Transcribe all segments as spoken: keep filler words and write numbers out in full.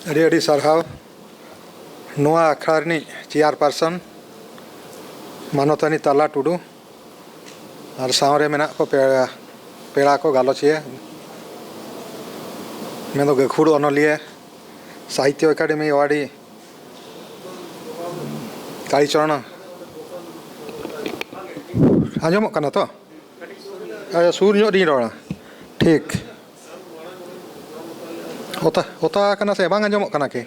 ᱟᱹᱰᱤ ᱟᱹᱰᱤ ᱥᱟᱨᱦᱟᱣ ᱱᱚᱣᱟ ᱟᱠᱷᱲᱟ ᱨᱤᱱᱤᱡ ᱪᱮᱭᱟᱨᱯᱟᱨᱥᱚᱱ ᱢᱟᱱᱚᱛᱟᱱᱤ ᱛᱟᱞᱟ ᱴᱩᱰᱩ ᱟᱨ ᱥᱟᱶᱨᱮ ᱢᱮᱱᱟᱜ ᱠᱚ ᱯᱮᱲᱟ, ᱯᱮᱲᱟ ᱠᱚ ᱜᱟᱞᱚᱪᱤᱭᱟᱹ, ᱢᱮᱱᱫᱚ ᱜᱟᱹᱠᱷᱩᱲ ᱚᱱᱚᱞᱤᱭᱟᱹ, ᱥᱟᱦᱤᱛᱭᱚ ᱮᱠᱟᱰᱮᱢᱤ ᱮᱣᱟᱨᱰᱤ ᱠᱟᱲᱤᱪᱚᱨᱚᱬ᱾ ᱟᱸᱡᱚᱢᱚᱜ ᱠᱟᱱᱟ ᱛᱚ? ᱟᱪᱪᱷᱟ, ᱥᱩᱨ ᱧᱚᱜ ᱨᱤᱧ ᱨᱚᱲᱟ᱾ ᱴᱷᱤᱠ᱾ ᱚᱛᱟ, ᱚᱛᱟ ᱠᱟᱱᱟ ᱥᱮ ᱵᱟᱝ ᱟᱸᱡᱚᱢᱚᱜ ᱠᱟᱱᱟ ᱠᱤ?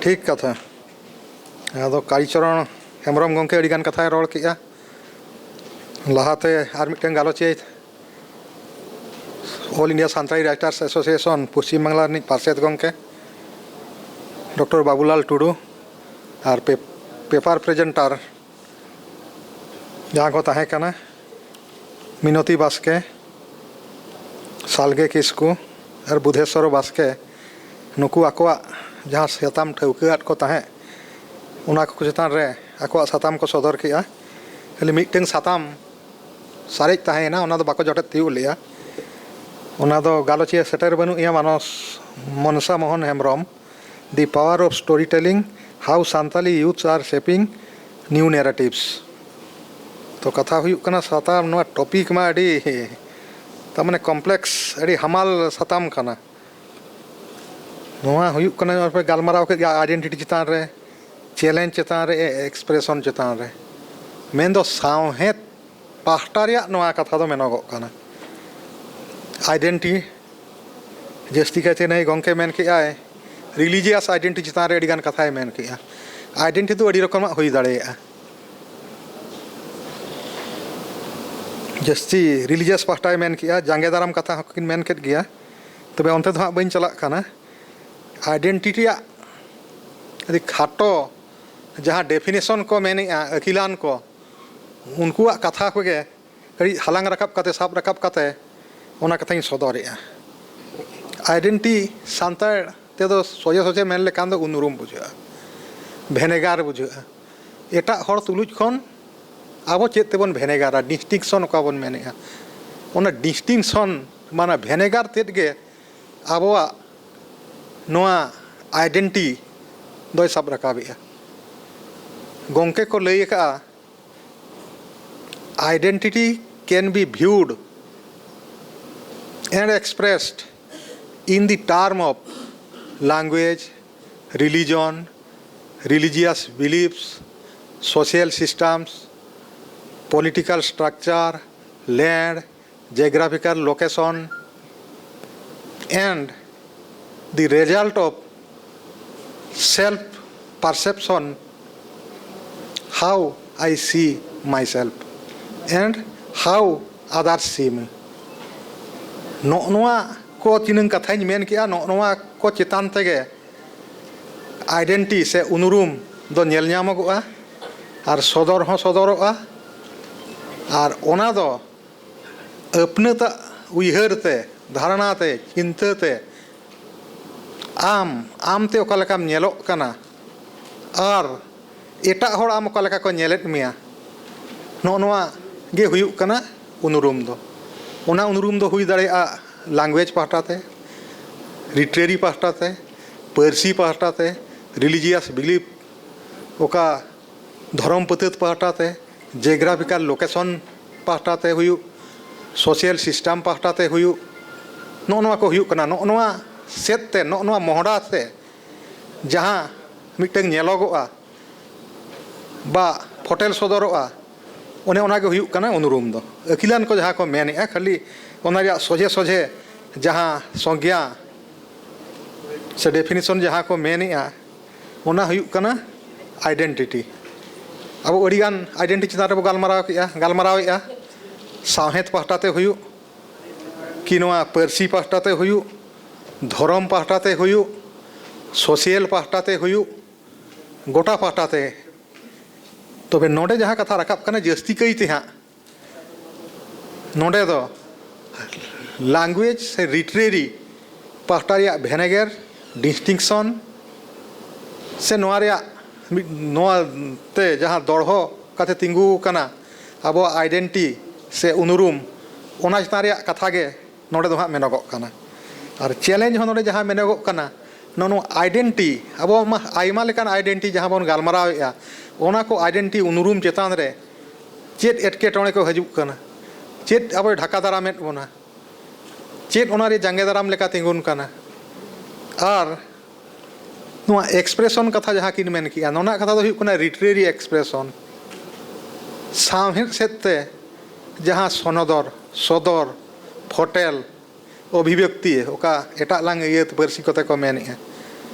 ᱴᱷᱤᱠ ᱠᱟᱛᱷᱟ᱾ ᱟᱫᱚ ᱠᱟᱲᱤᱪᱚᱨᱚᱬ ᱦᱮᱢᱵᱨᱚᱢ ᱜᱚᱢᱠᱮ ᱟᱹᱰᱤᱜᱟᱱ ᱠᱟᱛᱷᱟᱭ ᱨᱚᱲ ᱠᱮᱜᱼᱟ᱾ ᱞᱟᱦᱟᱛᱮ ᱟᱨ ᱢᱤᱫᱴᱟᱝ ᱜᱟᱞᱚᱪᱤᱭᱟᱹ All India Santali Writers Association Paschim Bangla ᱨᱤᱱᱤᱡ ᱯᱟᱨᱥᱮᱛ ᱜᱚᱢᱠᱮ ᱰᱚᱠᱴᱚᱨ ᱵᱟᱵᱩᱞᱟᱞ ᱴᱩᱰᱩ ᱟᱨ ᱯᱮ-, ᱯᱮᱯᱟᱨ ᱯᱨᱮᱡᱮᱱᱴᱟᱨ ᱡᱟᱦᱟᱸ ᱠᱚ ᱛᱟᱦᱮᱸ ᱠᱟᱱᱟ, ᱢᱤᱱᱚᱛᱤ ᱵᱟᱥᱠᱮ, ᱥᱟᱞᱜᱮ ᱠᱤᱥᱠᱩ ᱟᱨ ᱵᱩᱫᱷᱮᱥᱣᱚᱨ ᱵᱟᱥᱠᱮ, ᱱᱩᱠᱩ ᱟᱠᱚᱣᱟᱜ ᱡᱟᱦᱟᱸ ᱥᱟᱛᱟᱢ ᱴᱷᱟᱹᱣᱠᱟᱹ ᱟᱫ ᱠᱚ ᱛᱟᱦᱮᱸᱫ, ᱚᱱᱟ ᱠᱚ ᱪᱮᱛᱟᱱ ᱨᱮ ᱟᱠᱚᱣᱟᱜ ᱥᱟᱛᱟᱢ ᱠᱚ ᱥᱚᱫᱚᱨ ᱠᱮᱜᱼᱟ᱾ ᱠᱷᱟᱹᱞᱤ ᱢᱤᱫᱴᱟᱝ ᱥᱟᱛᱟᱢ ᱥᱟᱨᱮᱡ ᱛᱟᱦᱮᱸᱭᱮᱱᱟ, ᱚᱱᱟ ᱫᱚ ᱵᱟᱠᱚ ᱡᱚᱴᱮᱫ ᱛᱤᱭᱳᱜ ᱞᱮᱜᱼᱟ᱾ ᱚᱱᱟ ᱫᱚ ᱜᱟᱞᱚᱪᱤᱭᱟᱹ ᱥᱮᱴᱮᱨ ᱵᱟᱹᱱᱩᱜ ᱮᱭᱟ, ᱢᱟᱱᱚᱥ, Mansa Mohan Hembrom, The Power of Storytelling, How Santali Youths Are Shaping New Narratives᱾ ᱛᱚ, ᱠᱟᱛᱷᱟ ᱦᱩᱭᱩᱜ ᱠᱟᱱᱟ, ᱥᱟᱛᱟᱢ, ᱱᱚᱣᱟ ᱴᱚᱯᱤᱠ ᱢᱟ ᱟᱹᱰᱤ, ᱛᱟᱨ ᱢᱟᱱᱮ, ᱠᱚᱢᱯᱞᱮᱠᱥ, ᱟᱹᱰᱤ ᱦᱟᱢᱟᱞ ᱥᱟᱛᱟᱢ ᱠᱟᱱᱟ᱾ ᱱᱚᱣᱟ ᱦᱩᱭᱩᱜ ᱠᱟᱱᱟ, ᱱᱚᱣᱟ ᱯᱮ ᱜᱟᱞᱢᱟᱨᱟᱣ ᱠᱮᱫ ᱜᱮᱭᱟ, ᱟᱭᱰᱮᱱᱴᱤᱴᱤ ᱪᱮᱛᱟᱱ ᱨᱮ, ᱪᱮᱞᱮᱧᱡᱽ ᱪᱮᱛᱟᱱ ᱨᱮ, ᱮ-, ᱮᱠᱥᱯᱨᱮᱥᱚᱱ ᱪᱮᱛᱟᱱ ᱨᱮ, ᱢᱮᱱᱫᱚ ᱥᱟᱶᱦᱮᱫ ᱯᱟᱦᱴᱟ ᱨᱮᱭᱟᱜ ᱱᱚᱣᱟ ᱠᱟᱛᱷᱟ ᱫᱚ ᱢᱮᱱᱚᱜᱚᱜ ᱠᱟᱱᱟ᱾ ᱟᱭᱰᱮᱱᱴᱤ, ᱡᱟᱹᱥᱛᱤ ᱠᱟᱭᱛᱮ ᱱᱩᱭ ᱜᱚᱢᱠᱮ ᱢᱮᱱ ᱠᱮᱜᱼᱟᱭ, ᱨᱤᱞᱤᱡᱤᱭᱟᱥ ᱟᱭᱰᱮᱱᱴᱤ ᱪᱮᱛᱟᱱ ᱨᱮ ᱟᱹᱰᱤᱜᱟᱱ ᱠᱟᱛᱷᱟᱭ ᱢᱮᱱ ᱠᱮᱜᱼᱟ᱾ ᱟᱭᱰᱮᱱᱴᱤ ᱫᱚ ᱟᱹᱰᱤ ᱨᱚᱠᱚᱢᱟᱜ ᱦᱩᱭ ᱫᱟᱲᱮᱭᱟᱜᱼᱟ᱾ ᱡᱟᱹᱥᱛᱤ ᱨᱤᱞᱤᱡᱤᱭᱟᱥ ᱯᱟᱦᱴᱟᱭ ᱢᱮᱱ ᱠᱮᱜᱼᱟ, ᱡᱟᱸᱜᱮ ᱫᱟᱨᱟᱢ ᱠᱟᱛᱷᱟ ᱦᱚᱸᱠᱤᱱ ᱢᱮᱱ ᱠᱮᱫ ᱜᱮᱭᱟ, ᱛᱚᱵᱮ ᱚᱱᱛᱮ ᱫᱚ ᱦᱟᱸᱜ ᱵᱟᱹᱧ ᱪᱟᱞᱟᱜ ᱠᱟᱱᱟ᱾ ᱟᱭᱰᱮᱱᱴᱤᱴᱤ ᱨᱮᱭᱟᱜ ᱟᱹᱰᱤ ᱠᱷᱟᱴᱚ ᱡᱟᱦᱟᱸ ᱰᱮᱯᱷᱤᱱᱮᱥᱚᱱ ᱠᱚ ᱢᱮᱱᱮᱜᱼᱟ ᱟᱹᱠᱤᱞᱟᱱ ᱠᱚ, ᱩᱱᱠᱩᱣᱟᱜ ᱠᱟᱛᱷᱟ ᱠᱚᱜᱮ ᱠᱟᱹᱴᱤᱡ ᱦᱟᱞᱟᱝ ᱨᱟᱠᱟᱵ ᱠᱟᱛᱮ, ᱥᱟᱵ ᱨᱟᱠᱟᱵ ᱠᱟᱛᱮ ᱚᱱᱟ ᱠᱟᱛᱷᱟᱧ ᱥᱚᱫᱚᱨᱮᱜᱼᱟ᱾ ᱟᱭᱰᱮᱱᱴᱤ ᱥᱟᱱᱛᱟᱲ ᱛᱮᱫᱚ ᱥᱚᱡᱷᱮ ᱥᱚᱡᱷᱮ ᱢᱮᱱ ᱞᱮᱠᱷᱟᱱ ᱫᱚ ᱩᱱᱩᱨᱩᱢ ᱵᱩᱡᱷᱟᱹᱜᱼᱟ, ᱵᱷᱮᱱᱮᱜᱟᱨ ᱵᱩᱡᱷᱟᱹᱜᱼᱟ᱾ ᱮᱴᱟᱜ ᱦᱚᱲ ᱛᱩᱞᱩᱡ ᱠᱷᱚᱱ ᱟᱵᱚ ᱪᱮᱫ ᱛᱮᱵᱚᱱ ᱵᱷᱮᱱᱮᱜᱟᱨᱟ, ᱰᱤᱥᱴᱤᱝᱥᱚᱱ ᱚᱠᱟ ᱵᱚᱱ ᱢᱮᱱᱮᱜᱼᱟ, ᱚᱱᱟ ᱰᱤᱥᱴᱤᱝᱥᱚᱱ, ᱢᱟᱱᱮ ᱵᱷᱮᱱᱮᱜᱟᱨ ᱛᱮᱫ ᱜᱮ ᱟᱵᱚᱣᱟᱜ ᱱᱚᱣᱟ ᱟᱭᱰᱮᱱᱴᱤ ᱫᱚᱭ ᱥᱟᱵ ᱨᱟᱠᱟᱵᱮᱜᱼᱟ᱾ ᱜᱚᱢᱠᱮ ᱠᱚ ᱞᱟᱹᱭ ᱟᱠᱟᱫᱼᱟ, identity can be viewed and expressed in the term of language, religion, religious beliefs, social systems, political structure, land, geographical location, and the result of self perception, how I see myself and how others see me. ᱱᱚᱜᱼᱚ ᱱᱚᱣᱟ ᱠᱚ ᱛᱤᱱᱟᱹᱝ ᱠᱟᱛᱷᱟᱧ ᱢᱮᱱ ᱠᱮᱜᱼᱟ, ᱱᱚᱜᱼᱚ ᱱᱚᱣᱟ ᱠᱚ ᱪᱮᱛᱟᱱ ᱛᱮᱜᱮ ᱟᱭᱰᱮᱱᱴᱤ ᱥᱮ ᱩᱱᱩᱨᱩᱢ ᱫᱚ ᱧᱮᱞ ᱧᱟᱢᱚᱜᱚᱜᱼᱟ ᱟᱨ ᱥᱚᱫᱚᱨ ᱦᱚᱸ ᱥᱚᱫᱚᱨᱚᱜᱼᱟ᱾ ᱟᱨ ᱚᱱᱟ ᱫᱚ ᱟᱹᱯᱱᱟᱹᱛᱟᱜ ᱩᱭᱦᱟᱹᱨ ᱛᱮ, ᱫᱷᱟᱨᱚᱱᱟ ᱛᱮ, ᱪᱤᱱᱛᱟᱹ ᱛᱮ ᱟᱢ ᱟᱢᱛᱮ ᱚᱠᱟ ᱞᱮᱠᱟᱢ ᱧᱮᱞᱚᱜ ᱠᱟᱱᱟ ᱟᱨ ᱮᱴᱟᱜ ᱦᱚᱲ ᱟᱢ ᱚᱠᱟ ᱞᱮᱠᱟ ᱠᱚ ᱧᱮᱞᱮᱫ ᱢᱮᱭᱟ, ᱱᱚᱜᱼᱚ ᱱᱚᱣᱟ ᱜᱮ ᱦᱩᱭᱩᱜ ᱠᱟᱱᱟ ᱩᱱᱩᱨᱩᱢ ᱫᱚ᱾ ᱚᱱᱟ ᱩᱱᱩᱨᱩᱢ ᱫᱚ ᱦᱩᱭ ᱫᱟᱲᱮᱭᱟᱜᱼᱟ ᱞᱮᱝᱜᱩᱭᱮᱡᱽ ᱯᱟᱦᱴᱟ ᱛᱮ, ᱞᱤᱴᱟᱨᱮᱨᱤ ᱯᱟᱦᱴᱟ ᱛᱮ, ᱯᱟᱹᱨᱥᱤ ᱯᱟᱦᱴᱟ ᱛᱮ, ᱨᱤᱞᱤᱡᱤᱭᱟᱥ ᱵᱤᱞᱤᱯ, ᱚᱠᱟ ᱫᱷᱚᱨᱚᱢ ᱯᱟᱹᱛᱟᱹᱛ ᱯᱟᱦᱴᱟ ᱛᱮ, ᱡᱤᱭᱳᱜᱨᱟᱯᱷᱤᱠᱟᱞ ᱞᱳᱠᱮᱥᱚᱱ ᱯᱟᱦᱴᱟ ᱛᱮ ᱦᱩᱭᱩᱜ, ᱥᱳᱥᱟᱞ ᱥᱤᱥᱴᱮᱢ ᱯᱟᱦᱴᱟ ᱛᱮ ᱦᱩᱭᱩᱜ, ᱱᱚᱜᱼᱚ ᱱᱚᱣᱟ ᱠᱚ ᱦᱩᱭᱩᱜ ᱠᱟᱱᱟ᱾ ᱱᱚᱜᱼᱚ ᱱᱚᱣᱟ ᱥᱮᱫ ᱛᱮ, ᱱᱚᱜᱼᱚ ᱱᱚᱣᱟ ᱢᱚᱦᱰᱟ ᱛᱮ ᱡᱟᱦᱟᱸ ᱢᱤᱫᱴᱟᱝ ᱧᱮᱞᱚᱜᱚᱜᱼᱟ ᱵᱟ ᱯᱷᱚᱴᱮᱞ ᱥᱚᱫᱚᱨᱚᱜᱼᱟ, ᱚᱱᱮ ᱚᱱᱟ ᱜᱮ ᱦᱩᱭᱩᱜ ᱠᱟᱱᱟ ᱩᱱᱩᱨᱩᱢ ᱫᱚ᱾ ᱟᱹᱠᱤᱞᱟᱱ ᱠᱚ ᱡᱟᱦᱟᱸ ᱠᱚ ᱢᱮᱱᱮᱜᱼᱟ, ᱠᱷᱟᱹᱞᱤ ᱚᱱᱟ ᱨᱮᱭᱟᱜ ᱥᱚᱡᱷᱮ ᱥᱚᱡᱷᱮ ᱡᱟᱦᱟᱸ ᱥᱚᱝᱜᱮᱭᱟ ᱥᱮ ᱰᱮᱯᱷᱤᱱᱮᱥᱚᱱ ᱡᱟᱦᱟᱸ ᱠᱚ ᱢᱮᱱᱮᱜᱼᱟ, ᱚᱱᱟ ᱦᱩᱭᱩᱜ ᱠᱟᱱᱟ ᱟᱭᱰᱮᱱᱴᱤᱴᱤ᱾ ᱟᱵᱚ ᱟᱹᱰᱤᱜᱟᱱ ᱟᱭᱰᱮᱱᱴᱤᱴᱤ ᱪᱮᱛᱟᱱ ᱨᱮᱵᱚ ᱜᱟᱞᱢᱟᱨᱟᱣ ᱠᱮᱜᱼᱟ, ᱜᱟᱞᱢᱟᱨᱟᱣᱮᱜᱼᱟ᱾ ᱥᱟᱶᱦᱮᱫ ᱯᱟᱦᱴᱟ ᱛᱮ ᱦᱩᱭᱩᱜ, ᱠᱤ ᱱᱚᱣᱟ ᱯᱟᱹᱨᱥᱤ ᱯᱟᱦᱴᱟ ᱛᱮ ᱦᱩᱭᱩᱜ, ᱫᱷᱚᱨᱚᱢ ᱯᱟᱦᱴᱟ ᱛᱮ ᱦᱩᱭᱩᱜ, ᱥᱳᱥᱟᱞ ᱯᱟᱦᱴᱟ ᱛᱮ ᱦᱩᱭᱩᱜ, ᱜᱚᱴᱟ ᱯᱟᱦᱴᱟ ᱛᱮ᱾ ᱛᱚᱵᱮ ᱱᱚᱰᱮ ᱡᱟᱦᱟᱸ ᱠᱟᱛᱷᱟ ᱨᱟᱠᱟᱵ ᱠᱟᱱᱟ, ᱡᱟᱹᱥᱛᱤ ᱠᱟᱭ ᱛᱮ ᱦᱟᱸᱜ ᱱᱚᱰᱮ ᱫᱚ ᱞᱮᱝᱜᱩᱭᱮᱡᱽ ᱥᱮ ᱞᱤᱴᱟᱨᱮᱨᱤ ᱯᱟᱦᱴᱟ ᱨᱮᱭᱟᱜ ᱵᱷᱮᱱᱮᱜᱟᱨ, ᱰᱤᱥᱴᱤᱝᱥᱚᱱ ᱥᱮ ᱱᱚᱣᱟ ᱨᱮᱭᱟᱜ ᱢᱤᱫ, ᱱᱚᱣᱟ ᱛᱮ ᱡᱟᱦᱟᱸ ᱫᱚᱲᱦᱚ ᱠᱟᱛᱮ ᱛᱤᱸᱜᱩ ᱟᱠᱟᱱᱟ ᱟᱵᱚᱣᱟᱜ ᱟᱭᱰᱮᱱᱴᱤ ᱥᱮ ᱩᱱᱩᱨᱩᱢ, ᱚᱱᱟ ᱪᱮᱛᱟᱱ ᱨᱮᱭᱟᱜ ᱠᱟᱛᱷᱟ ᱜᱮ ᱱᱚᱰᱮ ᱫᱚ ᱦᱟᱸᱜ ᱢᱮᱱᱚᱜᱚᱜ ᱠᱟᱱᱟ᱾ ᱟᱨ ᱪᱮᱞᱮᱧᱡᱽ ᱦᱚᱸ ᱱᱚᱰᱮ ᱡᱟᱦᱟᱸ ᱢᱮᱱᱚᱜᱚᱜ ᱠᱟᱱᱟ, ᱱᱚᱜᱼᱚ ᱱᱚᱣᱟ ᱟᱭᱰᱮᱱᱴᱤ, ᱟᱵᱚᱣᱟᱜ ᱢᱟ ᱟᱭᱢᱟ ᱞᱮᱠᱟᱱ ᱟᱭᱰᱮᱱᱴᱤ ᱡᱟᱦᱟᱸ ᱵᱚᱱ ᱜᱟᱞᱢᱟᱨᱟᱣᱮᱫᱼᱟ, ᱚᱱᱟ ᱠᱚ ᱟᱭᱰᱮᱱᱴᱤ ᱩᱱᱩᱨᱩᱢ ᱪᱮᱛᱟᱱ ᱨᱮ ᱪᱮᱫ ᱮᱴᱠᱮᱴᱚᱬᱮ ᱠᱚ ᱦᱤᱡᱩᱜ ᱠᱟᱱᱟ, ᱪᱮᱫ ᱟᱵᱚᱭ ᱰᱷᱟᱠᱟ ᱫᱟᱨᱟᱢᱮᱫ ᱵᱚᱱᱟ, ᱪᱮᱫ ᱚᱱᱟ ᱨᱮ ᱡᱟᱸᱜᱮ ᱫᱟᱨᱟᱢ ᱞᱮᱠᱟ ᱛᱤᱸᱜᱩᱱ ᱠᱟᱱᱟ, ᱟᱨ ᱱᱚᱣᱟ ᱮᱠᱥᱯᱨᱮᱥᱚᱱ ᱠᱟᱛᱷᱟ ᱡᱟᱦᱟᱸ ᱠᱤᱱ ᱢᱮᱱ ᱠᱮᱜᱼᱟ, ᱱᱚᱣᱟ ᱠᱟᱛᱷᱟ ᱫᱚ ᱦᱩᱭᱩᱜ ᱠᱟᱱᱟ ᱞᱤᱴᱟᱨᱮᱨᱤ ᱮᱠᱥᱯᱨᱮᱥᱚᱱ, ᱥᱟᱶᱦᱮᱫ ᱥᱮᱫ ᱛᱮ ᱡᱟᱦᱟᱸ ᱥᱚᱱᱚᱫᱚᱨ, ᱥᱚᱫᱚᱨ, ᱯᱷᱚᱴᱮᱞ, ᱚᱵᱷᱤᱵᱮᱠᱛᱤ, ᱚᱠᱟ ᱮᱴᱟᱜ ᱞᱟᱝ ᱤᱭᱟᱹ ᱯᱟᱹᱨᱥᱤ ᱠᱚᱛᱮ ᱠᱚ ᱢᱮᱱᱮᱜᱼᱟ᱾